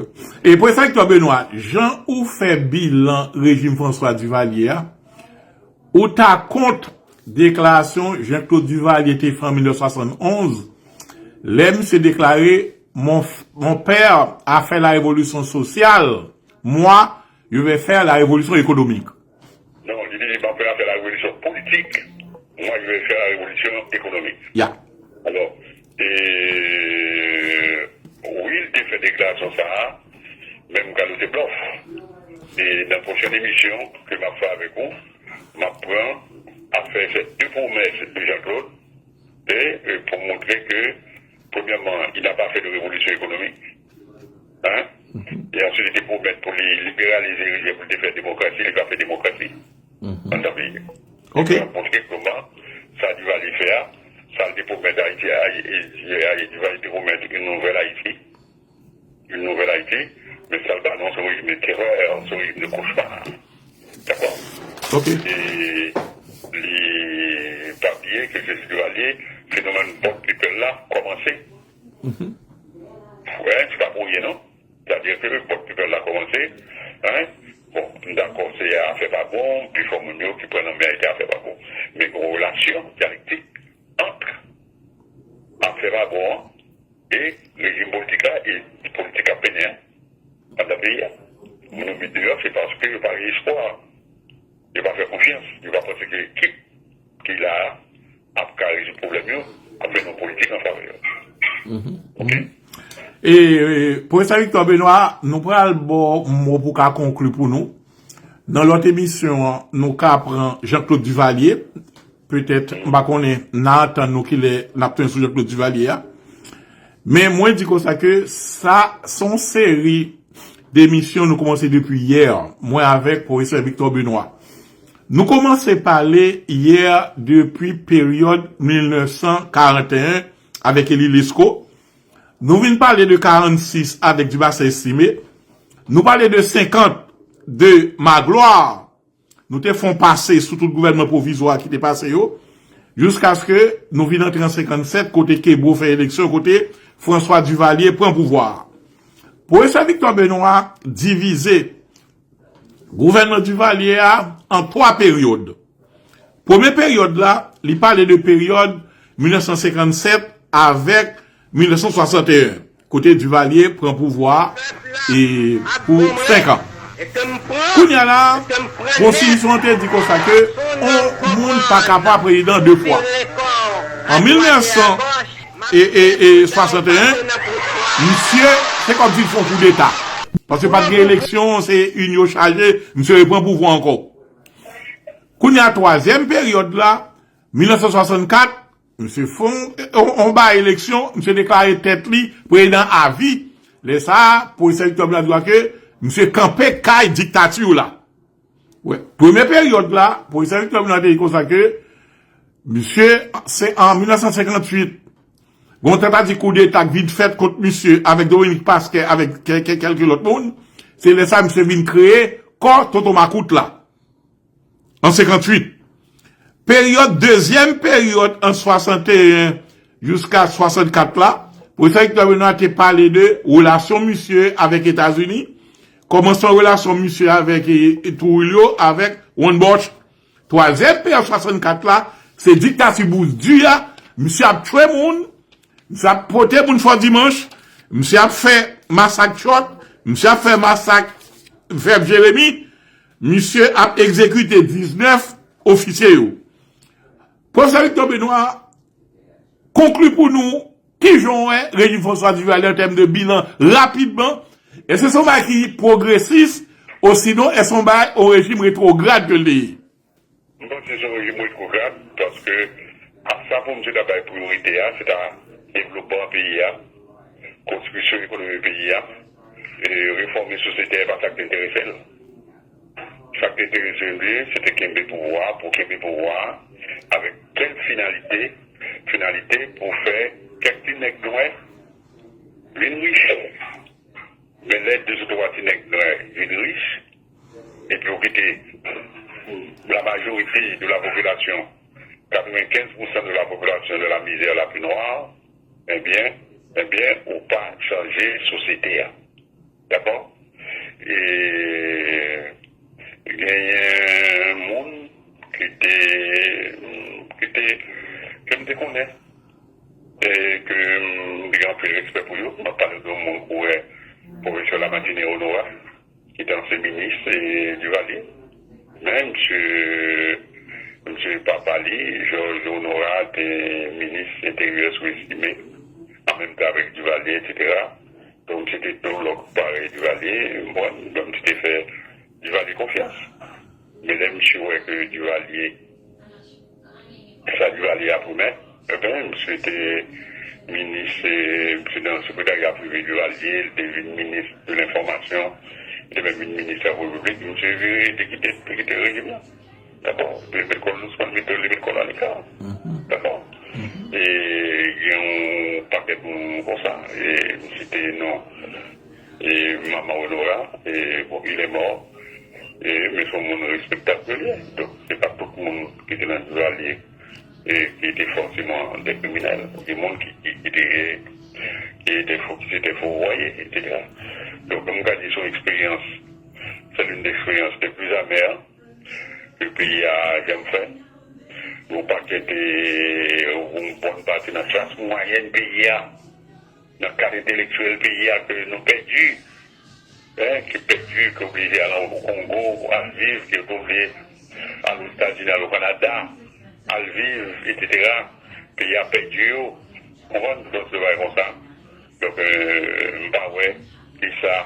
E Pwofesè Victor Benoît, jan ou fè bilan rejim François Duvalier a, ou ta kont deklarasyon Jean-Claude Duvalier te fè an mil nèf san swasannonz, lè misye deklare: Mon, mon père a fait la révolution sociale, moi, je vais faire la révolution économique. Non, li di li pa prè a fè la revolisyon politik. Mwa, je vais faire la révolution économique. Ya. Alò, e, wi, l te fè deklarasyon sa a, men m ka nou se blòf. E nan pwochèn emisyon ke m ap fè avèk ou, m ap pran, ap fè sèt de pwomès de Jean-Claude, e, e pou montre ke, premyèman, il n'a pas fait de révolution économique. Hein? E answit, li te pwomèt pou li liberalize rejim, pou li te fè demokrasi, li pa fè demokrasi anndan peyi a. Ok. Li te montre kòman sa Duvalier fè a, sa l te pwomèt Ayiti, Ay- e- e- Duvalier te pwomèt une nouvelle Haïti, une nouvelle Haïti, men sa l ba nou, se yon rejim de terè, se yon rejim de kochma. Dakò? Ok. E li pa bliye ke Jezi Duvalier, fenomèn bòt pipèl la kòmanse. Wè, se pa pou ryen non. Sa vle di ke bòt pipèl la kòmanse, hein? Bon, m dakò, se afè pa bon, pifò moun yo ki pran nan men a te afè pa bon. Men gen yon relasyon dyalektik ant afè pa bon an e rejim politik la e politik k ap mennen an anndan peyi a. Moun yo met deyò, se paske yo pa gen espwa. Yo pa fè konfyans. Yo pa panse ke ekip ki la a ap ka rezoud pwoblèm yo, ap mennen yon politik an favè yo. Ok? E, e, Pwofesè Victor Benoît, nou pral ba w mo pou w ka konkli pou nou. Nan lòt emisyon an, nou ka pran Jean-Claude Duvalier. Petèt, m pa konnen, n a antann nou kilè n ap tounen sou Jean-Claude Duvalier a. Men mwen di konsa ke sa, se yon seri demisyon nou kòmanse depi yè, mwen avèk Pwofesè Victor Benoît. Nou kòmanse pale yè depi peryòd mil nèf san karanteyen avèk Élie Lescot. Nou vin pale de karannsis avèk Dumarsais Estimé. Nou pale de senkant de Magloire. Nou te fè yon pase sou tout gouvènman pwovizwa ki te pase yo, jiskaske nou vin antre an senkannsèt, kote Kebreau fè eleksyon, kote François Duvalier pran pouvwa a. Pwofesè Victor Benoît divize gouvènman Duvalier a an twa peryòd. Premye peryòd la, li pale de peryòd mil nèf san senkannsèt avèk mil nèf san swasanteyen, kote Duvalier pran pouvwa a e pou senk an. Kounye a la, konstitisyon an te di konsa ke yon moun pa ka pa prezidan de fwa. An mil nèf san e, e, e swasanteyen, misye, se kòmsi l fè yon koudeta. Paske pa t gen eleksyon, se ün yo chaje, misye repran pouvwa ankò. Kounye a, twazyèm peryòd la, mil nèf san swasannkat, misye fè yon, yon, yon bay eleksyon, misye deklare tèt li prezidan avi. Lè sa a, Pwofesè Victor Benoît di ke misye kanpe kay diktati la. Wè, premye peryòd la, Pwofesè Victor Benoît te di konsa ke misye, se an mil nèf san senkantuit, gen yon tantativ koudeta k vin fèt kont misye avèk Dominique Pasquet, avèk kè-, kè-, kèlke lòt moun. Se lè sa a misye vin kreye kò Tonton Makout la. An senkantuit. Peryòd, dezyèm peryòd ant swasanteyen jiska swasannkat la, Pwofesè Victor Benoît te pale de relasyon misye avèk Etazini, kòmansman relasyon misye avèk, e, e, Trujillo, avèk Juan Bosch. Twazyèm peryòd swasannkat la, se diktati Bush di a, misye ap tchwe moun, misye ap pote moun Fò Dimanch, misye ap fè masak Chòt, misye ap fè masak Vèv Jeremi, misye ap egzekite diznèf ofisye yo. Pwofesè Victor Benoît, konkli pou nou, kijan w wè rejim François Duvalier an tèm de bilan rapidman? Èske se yon bagay ki pwogresis, osinon èske se yon bagay, yon rejim retwograd ke l te ye? M panse se yon rejim retwograd, paske a sa pou misye ta bay priyorite a, se ta devlopman peyi a, konstriksyon ekonomi peyi a, e refòme sosyete a, e pa sa k te enterese l. Sa k te enterese l, se te kenbe pouvwa a, pou kenbe pouvwa a, avèk kèl finalite? Finalite pou fè kèk ti nèg nwè vin rich. Men lè de ou twa ti nèg nwè vin rich, epi ou kite la majorité de la population, quatre-vingt-quinze pour cent de la population dans la misère la plus noire, ebyen, ebyen, ou pa chanje sosyete a. Dakò? E genyen moun ki te, ki te, ke m te konnen, e ke m gen anpil respè pou yo. M ap pale de yon moun ou wè, pwofesè Lamartine Honorat, ki te ansyen minis, e, Duvalier. Men, misye, misye papa li, Georges Honorat, te minis enteryè sou Estimé, an menm tan avèk Duvalier, etsetera. Donk, misye te teològ parèy Duvalier, bon, donk, misye te fè Duvalier konfyans. Men lè misye wè ke Duvalier, sa Duvalier ap remèt, ebyen, misye te minis, e, misye nan sekretarya prive Duvalier, li te vin minis de lenfòmasyon, li te menm vin minis travay piblik, misye vire, te kite, te kite rejim nan. Dakò? Li met kò l dousman, li met, li met kò l anika. Dakò? E gen yon pakèt moun konsa, e m site non. E Mama Honorat, e, bon, il est mort. E, men se yon moun respektab ke li ye. Donk, se pa tout moun ki te nan Duvalier, e, ki te fòseman de kriminèl. Gen moun ki, ki, ki te, ki te fo, ki se te fo vwaye, etsetera. Donk, m ka di se yon eksperyans, c'est l'une des expériences les plus amères ke peyi a janm fè. Yon pakèt, e, yon bòn pati nan klas mwayèn peyi a, nan kad entelektyèl peyi a ke nou pèdi, en, ki pèdi, ki oblije al o Kongo al viv, ki oblije al Ozetazini, al o Kanada, al viv, etsetera. Peyi a pèdi yo, konprann? Donk, se bagay konsa. Donk, e, m pa wè kisa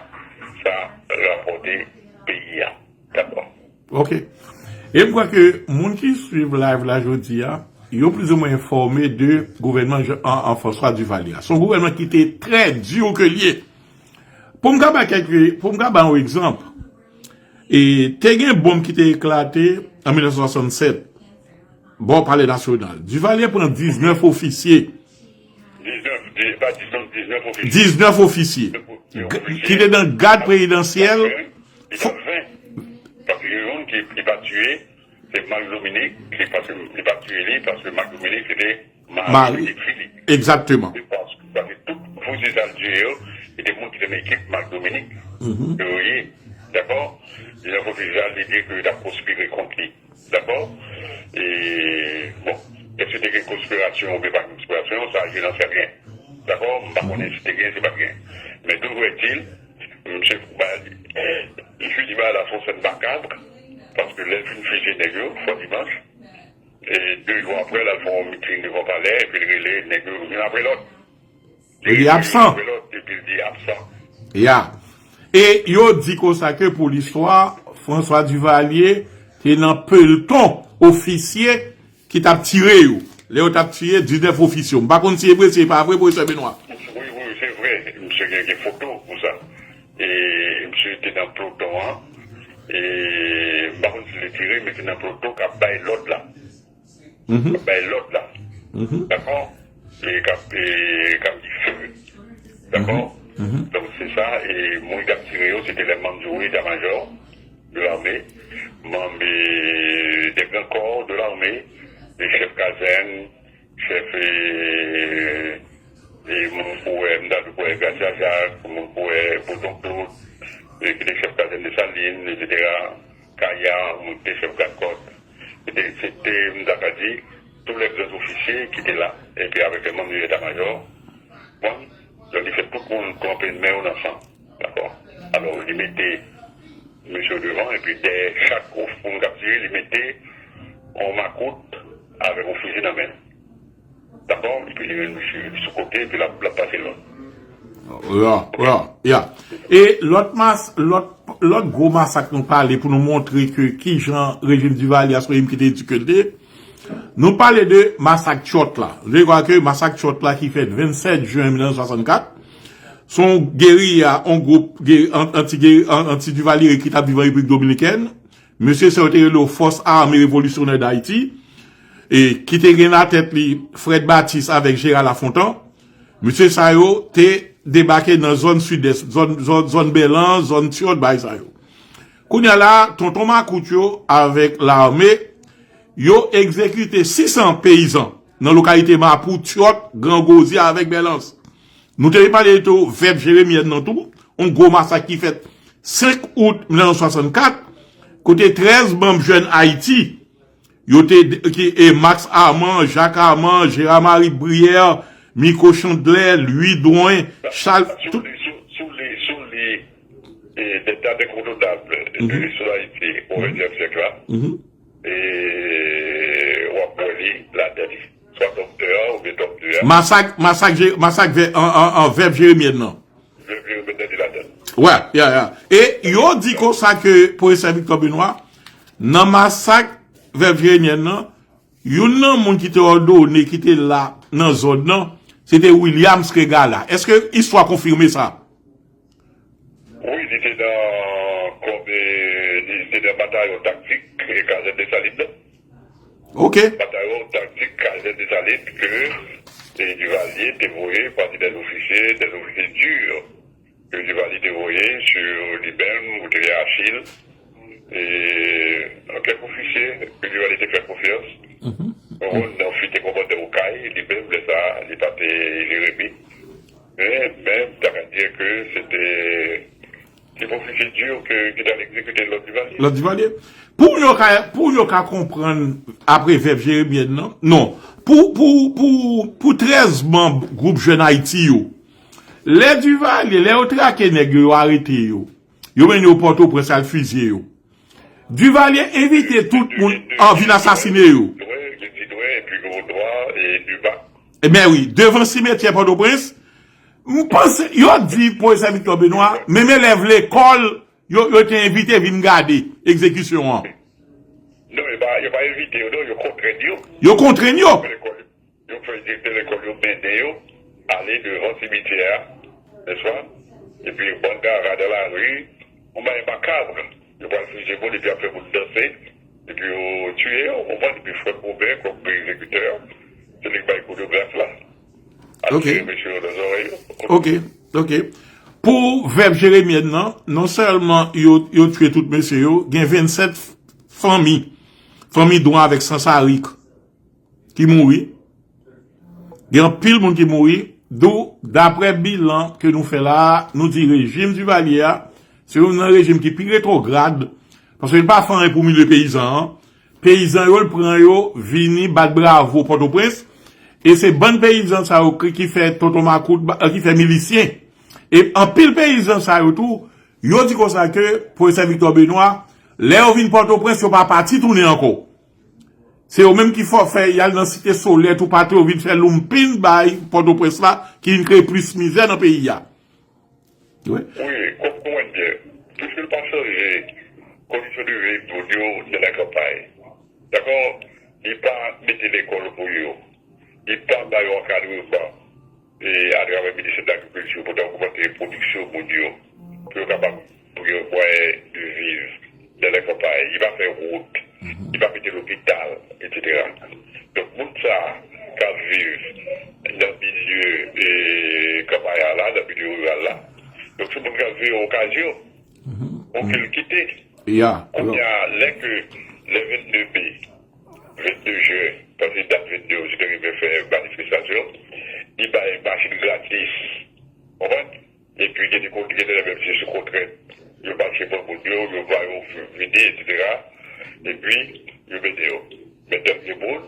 sa rapòte peyi a. Dakò. Ok. E m kwè ke moun ki swiv live la jodi a, yo plizoumwen enfòme de gouvènman Jean, an, an François Duvalier a. Se yon gouvènman ki te trè di ke l ye. Pou m ka bay kèk, pou m ka bay yon egzanp, e te gen bonm ki te eklate an mil nèf san swasannsèt, bò Palè Nasyonal. Duvalier pran diznèf ofisye. Diznèf, di-, pa diznèf, diznèf ofisye. Diznèf ofisye. Diznèf ofisye. Ki te nan gad prezidansyèl. Li t ap ven. Paske gen youn ki, ki pa tiye, se Marc Dominique, ki paske li pa tiye li, paske Marc Dominique se te mari pitit fi li. Egzakteman. Se paske, paske tout ofisye sa l tiye yo, se te moun ki te nan ekip Marc Dominique. Yo ye. Dakò? Diznèf ofisye sa, li di ke yo t ap konspire kont li. Dakò? E, bon, èske te gen konspirasyon oubyen pa gen konspirasyon, sa, je n'en sais rien. Dakò? M pa konnen si te gen, si pa t gen. Men toujou est-il, misye, ba, misye di bagay la se yon sèn makab, paske lè l fin fizye nèg yo, Fò Dimanch, e de jou apre, l al fè yon miting devan palè, epi l rele nèg yo, youn apre lòt. Li absan. Epi l di absan. Ya. E yo di konsa ke pou listwa, François Duvalier te nan pelton ofisye ki t ap tire yo. Lè yo t ap tire diznèf ofisye yo. M pa konn si e vre, si e pa vre, Pwofesè Benoît. Wi, wi, se vre. Misye gen, gen foto pou sa. E misye te nan pelton an. E m pa konn si l te tire, men te nan pelton k ap bay lòd la. Bay lòd la. Dakò? E k ap, e k ap di feu. Dakò? Donk, se sa, e moun k ap tire yo, se te lè manm di eta majò de l'armée, manm, e, des grands corps de l'armée, e chèf kazèn, chèf, e, e moun pou wè, m ta dwe pou wè Gracia Jacques, moun pou wè Breton Claude, e ki te chèf kazèn Desalin, etsetera, Kaya, moun ki te chèf gadkòt. Se te, se te, m ta ka di, tous les grands officiers ki te la, epi avèk lè manm de eta majò, bon, donk li fè tout moun tranpe men yo nan san, dakò? Alò, li mete mesye yo devan, epi dèyè chak moun k ap tire, li mete yon makout avèk yon fizi nan men l. Dakò? Epi li menm misye sou kote, epi l ap, l ap pase lòd. Ya, ya, ya. E lòt mas, lòt, lòt gwo masak nou pale pou nou montre ke kijan rejim Duvalier a se yon rejim ki te di ke l te. Nou pale de masak Tchòt la. Je crois que masak Tchòt la ki fèt vennsèt jen mil nèf san swasannkat, se yon geriya, yon gwoup geri-, an-, anti-geri-, an-, anti-Duvalier ki t ap viv an Repiblik Dominikèn. Mesye sa yo te rele yo Fòs Ame Revolisyonè d Ayiti, e ki te gen nan tèt li Fred Baptiste avèk Gérard Lafontant. Mesye sa yo te debake nan zòn sidès, zòn, zòn, zòn Bèlans, zòn Tyòt, bagay sa yo. Kounye a la, tonton makout yo avèk lame, yo egzekite sis san peyizan nan lokalite Mapou, Tyòt, Gran Gozye avèk Bèlans. Nou te pale tou vèv Jeremyèn nan tou, yon gwo masak ki fèt senk out mil nèf san swasannkat, kote trèz manm Jèn Ayiti, yo te, ki, e Max Armand, Jacques Armand, Gérard Marie Brière, Mico Chandler, Louis Drouin, Charles, si w tout li, si w- si w li, si w li, e, Dèt Endèkontonab de Mhm. Listwa Ayiti o ventyèm syèk la, Mhm. e w ap wè li ladan li. Swa tòm de a oubyen tòm de a. Masak, masak, Je- masak vè- an, an, an vèv Jeremyèn nan. Vèv Jeremyèn nan li ladan. Wè, ya, ya. E yo di konsa ke Pwofesè Victor Benoît, nan masak vèv Jeremyèn nan, youn nan moun ki te òdone, ki te la nan zòn nan, se te Williams Regala. Èske istwa konfime sa? Wi, li te nan kòm, e, li te nan batayon taktik, e, kazèn Desalin nan. Ok. Batayon taktik kazèn Desalin ke, e, Duvalier te voye, pati dè ofisye, dè ofisye di ke Duvalier te voye sou li menm, ou te Achille, e, kèk ofisye ke Duvalier te fè konfyans. Mhm. Ron nan fite kòmandè Okay, li menm, lè sa, li pa te Jeremi. Men, men, m ta ka di ke se te, se pwofesè di ke, ki t al egzekite lòd Duvalier. Lòd Duvalier. Pou yo ka, pou yo ka konprann apre vèv Jeremyèn nan, non. Pou, pou, pou, pou trèz manm gwoup Jèn Ayiti yo, lè Duvalier, lè yo trake nèg yo, yo arete yo, yo mennen yo Pòtoprens al fizye yo. Duvalier envite tout moun an vin asasine yo. Dwen, gen ti dwen, epi gen dwa, e Duba. Ebyen wi, devan simetyè Pòtoprens, m panse, yo di Pwofesè Victor Benoît, menm elèv lekòl, yo, yo te envite vin gade egzekisyon an. Non, yo pa, yo pa envite yo, non, yo kontrenn yo. Yo kontrenn yo. Yo fè direktè lekòl yo mennen yo ale devan simityè a, nèspa? Epi bann gaga dan lari, yon bagay makab. Yo pral fizye moun epi ap fè moun danse, epi yo tiye yo, ou konprann? Epi frè Gobè, kòm egzekitè, se li k bay koreograf la. Ap Ok. Tire mesye yo nan zòrèy yo. Ok, ok. Pou vèv Jeremyèn nan, non sèlman yo, yo tiye tout mesye yo, gen vennsèt fanmi, fanmi Dwan avèk Sansarik, ki mouri. Gen anpil moun ki mouri. Dou, daprè bilan ke nou fè la a, nou di rejim Duvalier a, se youn nan rejim ki pi retwograd, paske li pa fè anyen pou milye peyizan an. Peyizan yo, l pran yo, vini bat bravo Pòtoprens, e se bann peyizan sa yo ki, ki fè tonton makout, ba- ki fè milisyen. E anpil peyizan sa yo tou, yo di konsa ke Pwofesè Victor Benoît, lè yo vin Pòtoprens, yo pa pati tounen ankò. Se yo menm ki fò fè y al nan Site Solè, tou patou yo vin fè lounpin bay Pòtoprens la, ki vin kreye plis mizè nan peyi a. Wi. Wi, kòm konprann byen, piske l pa chanje kondisyon de vi moun yo nan lakanpay. Dakò? Li pa mete lekòl pou yo. Li pa ba yo ankadreman. E atravè Ministè de Lagrikilti pou ta ogmante pwodiksyon moun yo, pou yo kapab, pou yo mwayen de viv nan lakanpay. Li pa fè wout, li pa mete lopital, etsetera. Donk, moun sa k ap viv nan milye, e, kanpay la, nan milye riral la, donk, se moun k ap viv okazyon, pou ke l kite. Ya, Kounye a, lè ke, lè vennde me, vennde jen, paske dat vennde yo, se te rive fè manifestasyon, li bay machin gratis. Konprann? Epi gen de kote, gen de lè menm se sou kontrent. Yo mache pran moun yo, yo ba yo vini, etsetera. Epi, yo mete yo. Men dènye moun,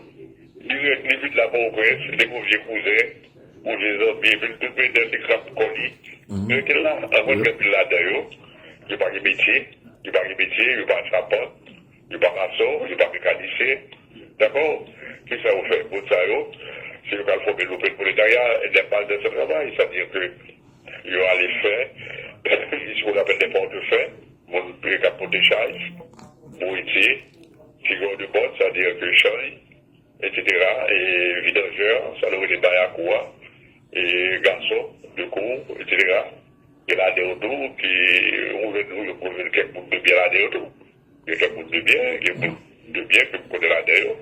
li ret, li vin la Pòtoprens, li gon vye kouzen, yon vye zanmi, epi l tout mete l, li krab kò li. Li rete la, anpil, anpil ladan yo, yo pa gen metye, yo pa gen metye, yo pa chapant, yo pa mason, yo pa mekanisyen. Dakò? Kisa yo fè? Moun sa yo, se yo k al fòme lopèn pwoletarya, e lè pa nan san travay, sa di ke yo ale fè, se ce qu'on appelle des portefeuilles, moun k ap pote chaj, bouretye, tirè de bòt, sa di ke chanj, etsetera, e vidanjè, sa nou rele bayakou a, e gason de kou, etsetera. Gen ladan yo tou ki, ou jwenn yo, ou jwenn kèk moun de byen ladan yo tou. Gen kèk moun de byen, gen moun de byen ke m konnen ladan yo.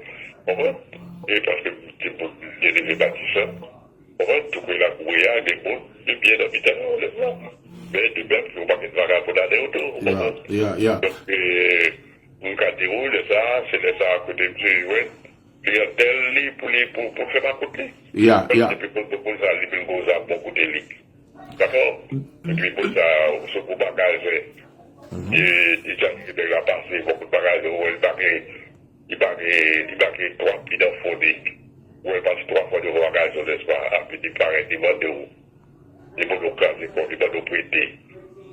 Konprann? E paske m te moun byen leve Matisan, Konprann? Tou kote l ap gouye a, gen moun, de byen nan mitan yo, lè sa. Men de menm, gen yon pakèt vagabon ladan yo tou, ou konprann? Donk, e, m ka di w, lè sa, se lè sa kote misye jwenn kliyantèl li pou li, pou, pou l fè makout li. Epi moun, moun sa, li vin gwo zam bò kote li. Dakò? Epi moun sa, se gwo bagay, se, e, e jan ki nèg la pase, fò kout bagay, ou wè, li pa gen, li pa gen, li pa gen twa pye nan fon li. Ou wè, l pase twa fwa devan bagay, se, nèspa, epi li parèt, li mande w. Li mande w kraze kò, li mande w prete.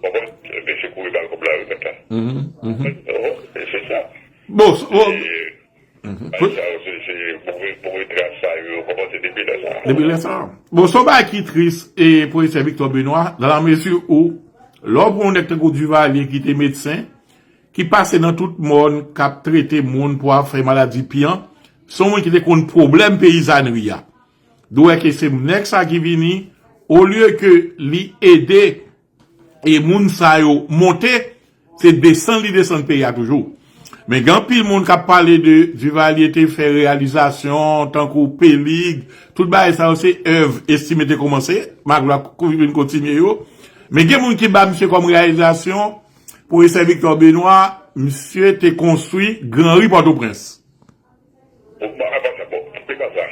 Konprann? Mesye kouri ba l kòb la, wi, mèt la. Konprann? E se sa. Bon, s- bon, E, Mhm. Bagay sa yo, se, se move, move tras sa yo kòmanse depi lè sa. Depi lè sa. Bon, se yon bagay ki tris, e, Pwofesè Victor Benoît, dans la mesure où, lè w pran yon nèg tankou Duvalier ki te medsen, ki pase nan tout mòn, k ap trete moun pou afè maladi pyan, se yon moun ki te konn pwoblèm peyizanri a. Dwe ke se nèg sa ki vini, olye ke li ede e moun sa yo monte, se desann li desann peyi a toujou. Men gen anpil moun k ap pale de Duvalier te fè reyalizasyon, tankou Pelig, tout bagay sa yo se èv Estimé te kòmanse, malgre l ap vin kontinye yo. Men gen moun ki ba misye kòm reyalizasyon, Pwofesè Victor Benoît, misye te konstwi Gran Ri Pòtoprens. Bon, bon, apa sa, bon, se pa sa.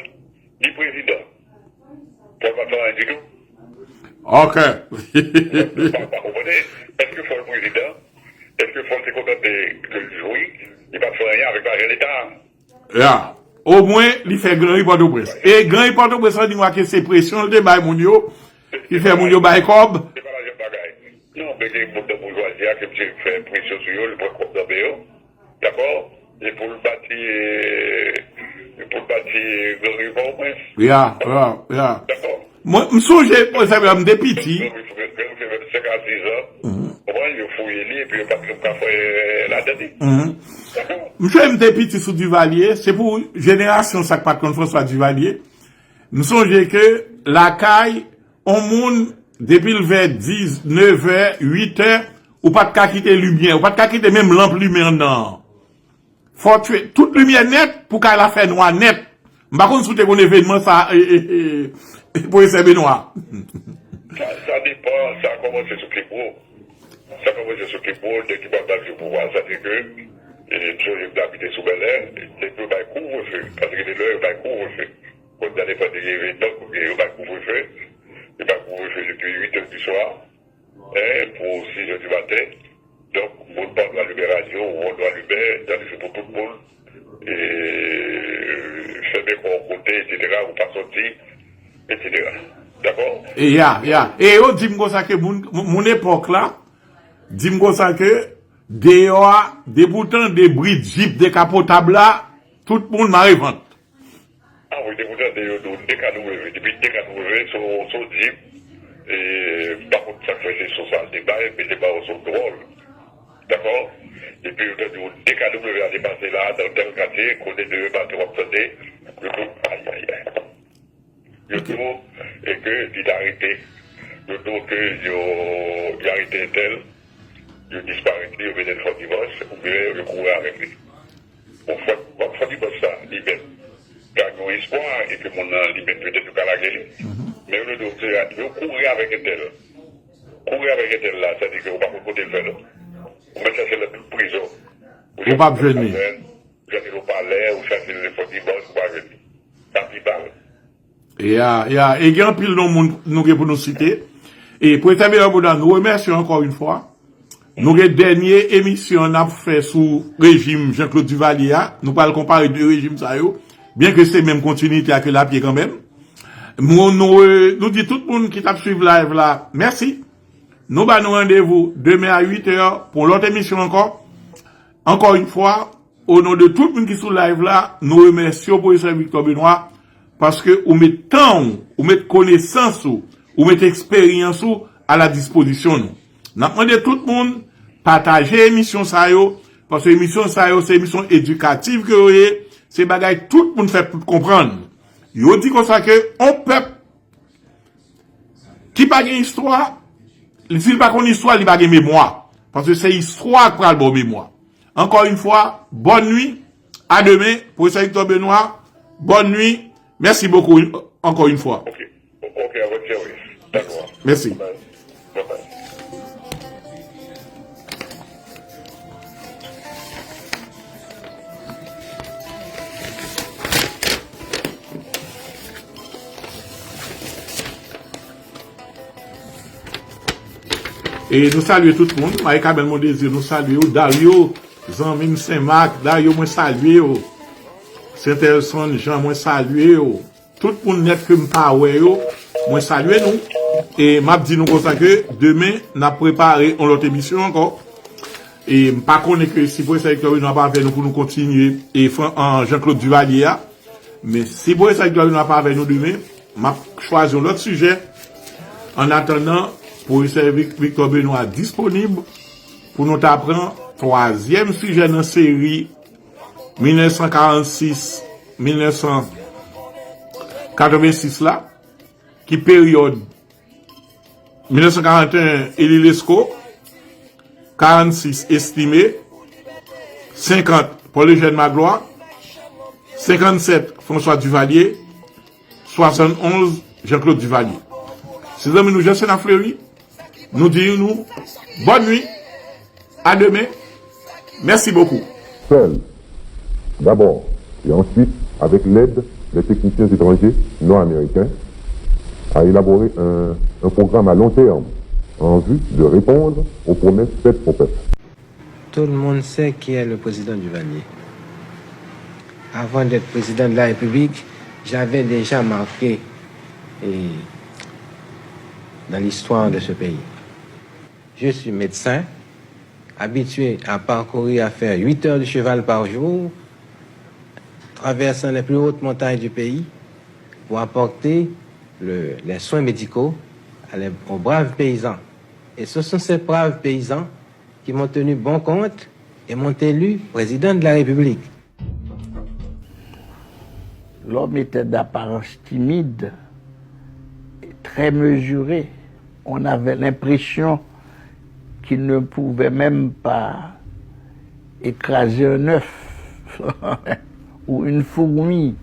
Li prezidan. Fò l pa t fè anyen ditou. Ok. Pa, pa konprann. Èske fò l prezidan? Èske fò l te kontante ke l jwi? Li pa t fè anyen avèk lajan leta a. Ya. Omwen, li fè Gran Ri Pòtoprens. E Gran Ri Pòtoprens, an di mwa ke se presyon l te bay moun yo, ki fè moun yo bay kòb. Se pa lajan bagay. Non, men gen moun nan boujwazi a ke misye fè presyon sou yo, li pran kòb nan men yo. Dakò? E pou l bati, e pou l bati Gran Ri Pòtoprens. Ya, ya, ya. Dakò? Mwen, m sonje, mwen, sa m te piti. Gran Ri fè, Gran Ri fè vennsenk a sis an. Konprann? Yo fouye li, epi yo pa t menm ka fè ladan li. Dakò? M sonje m te piti sou Duvalier, se pou jenerasyon sa k pa t konn François Duvalier. M sonje ke lakay, on moun, depi l vè dis, nevè, uitè, ou pa t ka kite limyè, ou pa t ka kite menm lanp limen anndan an. Fò tchwe tout limyè nèt pou kay la fè nwa nèt. M pa konn si w te konn evènman sa, e, e, e, Pwofesè Benoît. Sa, sa depann, sa kòmanse sou Kibwo. Sa kòmanse sou Kibwo, nèg ki pa t ap jwe pouvwa, sa te ke, e, m sonje m t abite sou Bèlè, nèg yo bay kouvrefe, paske de lè yo bay kouvrefe. Bon, sa depann de evènman, kote yo bay kouvrefe, yo bay kouvrefe depi uit è di swa, en, pou sis è di maten. Donk, moun pa dwa limen radyo, ou pa dwa limen, tandis ke pou tout moun, e, fèmen kò w kote, etsetera, ou pa sòti, etsetera. Dakò? E ya, ya. E yo di m konsa ke moun, moun epòk la, di m konsa ke deyò a, depi w tande bri djip dekapotab la, tout moun mare vant. A wi, depi w tande yo di w D K W, depi D K W, se yon, se yon djip, e, m pa konn sa k fè se son sa l te bay, men te bay yon son dwòl. Dakò? Epi yo tande w D K W a te pase la, nan tèl katye, kote demen maten w ap tande, yo di w, ayayay. Yo di w, e ke li t arete. Yo di w ke yo, yo arete entèl, yo disparèt li, yo mete l Fòdimans, oubyen yo kouri avèk li. Bon, Fò, bon, Fòdimans sa, li menm, gade yon espwa, epi moun nan, li menm, petèt yo ka lage li. Men yo di w, se, yo kouri avèk entèl. Kouri avèk entèl la, sa di ke ou pa konn kote l fè non. Ou mèt chache l nan tout prizon. Ou p ap jwenn li. Ou chache l Opalè, ou chache l Fòdimans, ou pa jwenn li. Sa pi mal. Ya, ya. E gen anpil non moun nou gen pou nou site. E Pwofesè Benoît Boudin, nou remèsye w ankò yon fwa. Nou gen dènye emisyon n ap fè sou rejim Jean Claude Duvalier a. Nou pral konpare de rejim sa yo. Byenke se menm kontinite a ke l ap ye kanmenm. Nou, nou, e, nou di tout moun ki t ap swiv live la, mèsi. Nou ba nou randevou demen a uit è pou yon lòt emisyon ankò. Ankò yon fwa, o non de tout moun ki sou live la, nou remèsye w, Pwofesè Victor Benoît, paske ou met tan w, ou met konesans ou, ou met eksperyans ou a la dispozisyon nou. N ap mande tout moun pataje emisyon sa yo, paske emisyon sa yo se emisyon edikatif ke yo ye, se bagay tout moun fèt pou konprann. Yo di konsa ke on pèp ki pa gen istwa, si l pa konn istwa, li pa gen memwa. Paske se istwa k pral ba w memwa. Encore une fois, bonne nuit. À demain, Pwofesè Victor Benoît, bonne nuit. Merci beaucoup, encore une fois. Ok. Ok, avèk kè, wi. Dakò. Mèsi. Bye bye. Bye bye. E nou salye tout moun. Marie Carmel Mondésir, nou salye w. Dario, zanmi m Senmak, Dario, mwen salye w. Sentelson Jean, mwen salye w. Tout moun nèt ke m pa wè yo, mwen salye nou. E m ap di nou konsa ke demen, n ap prepare yon lòt emisyon ankò. E m pa konnen ke si Pwofesè Victor Benoît pa avè nou pou nou kontinye, e Fran-, an Jean Claude Duvalier a. Men si Pwofesè Victor Benoît pa avè nou demen, m ap chwazi yon lòt sijè. Annatandan, Pwofesè Vic-, Victor Benoît disponib pou nou ta pran twazyèm sijè nan seri mil nèf san karannsis, mil nèf san katrevensis la, ki peryòd mil nèf san karanteyen Élie Lescot, karannsis Estimé, senkant Paul Eugène Magloire, senkannsèt François Duvalier, swasannonz Jean Claude Duvalier. Se zanmi nou Jean Sénat Fleury, nou di nou bòn nwi, a demen, mèsi bokou. Seul, d'abord et ensuite avec l'aide des techniciens étrangers non américains, a élaboré un, un programme à long terme en vue de répondre aux promesses faites au peuple. Tout le monde sait qui est le président Duvalier. Avant d'être président de la République, j'avais déjà marqué et, dans l'histoire de ce pays. Je suis médecin, habitué à parcourir, à faire huit heures de cheval par jour, traversant les plus hautes montagnes du pays pour apporter le- les soins médicaux à les- aux braves paysans. Et ce sont ces braves paysans qui m'ont tenu bon compte et m'ont élu président de la République. L'homme était d'apparence timide, très mesuré. On avait l'impression qu'il ne pouvait même pas écraser un œuf ou une fourmi.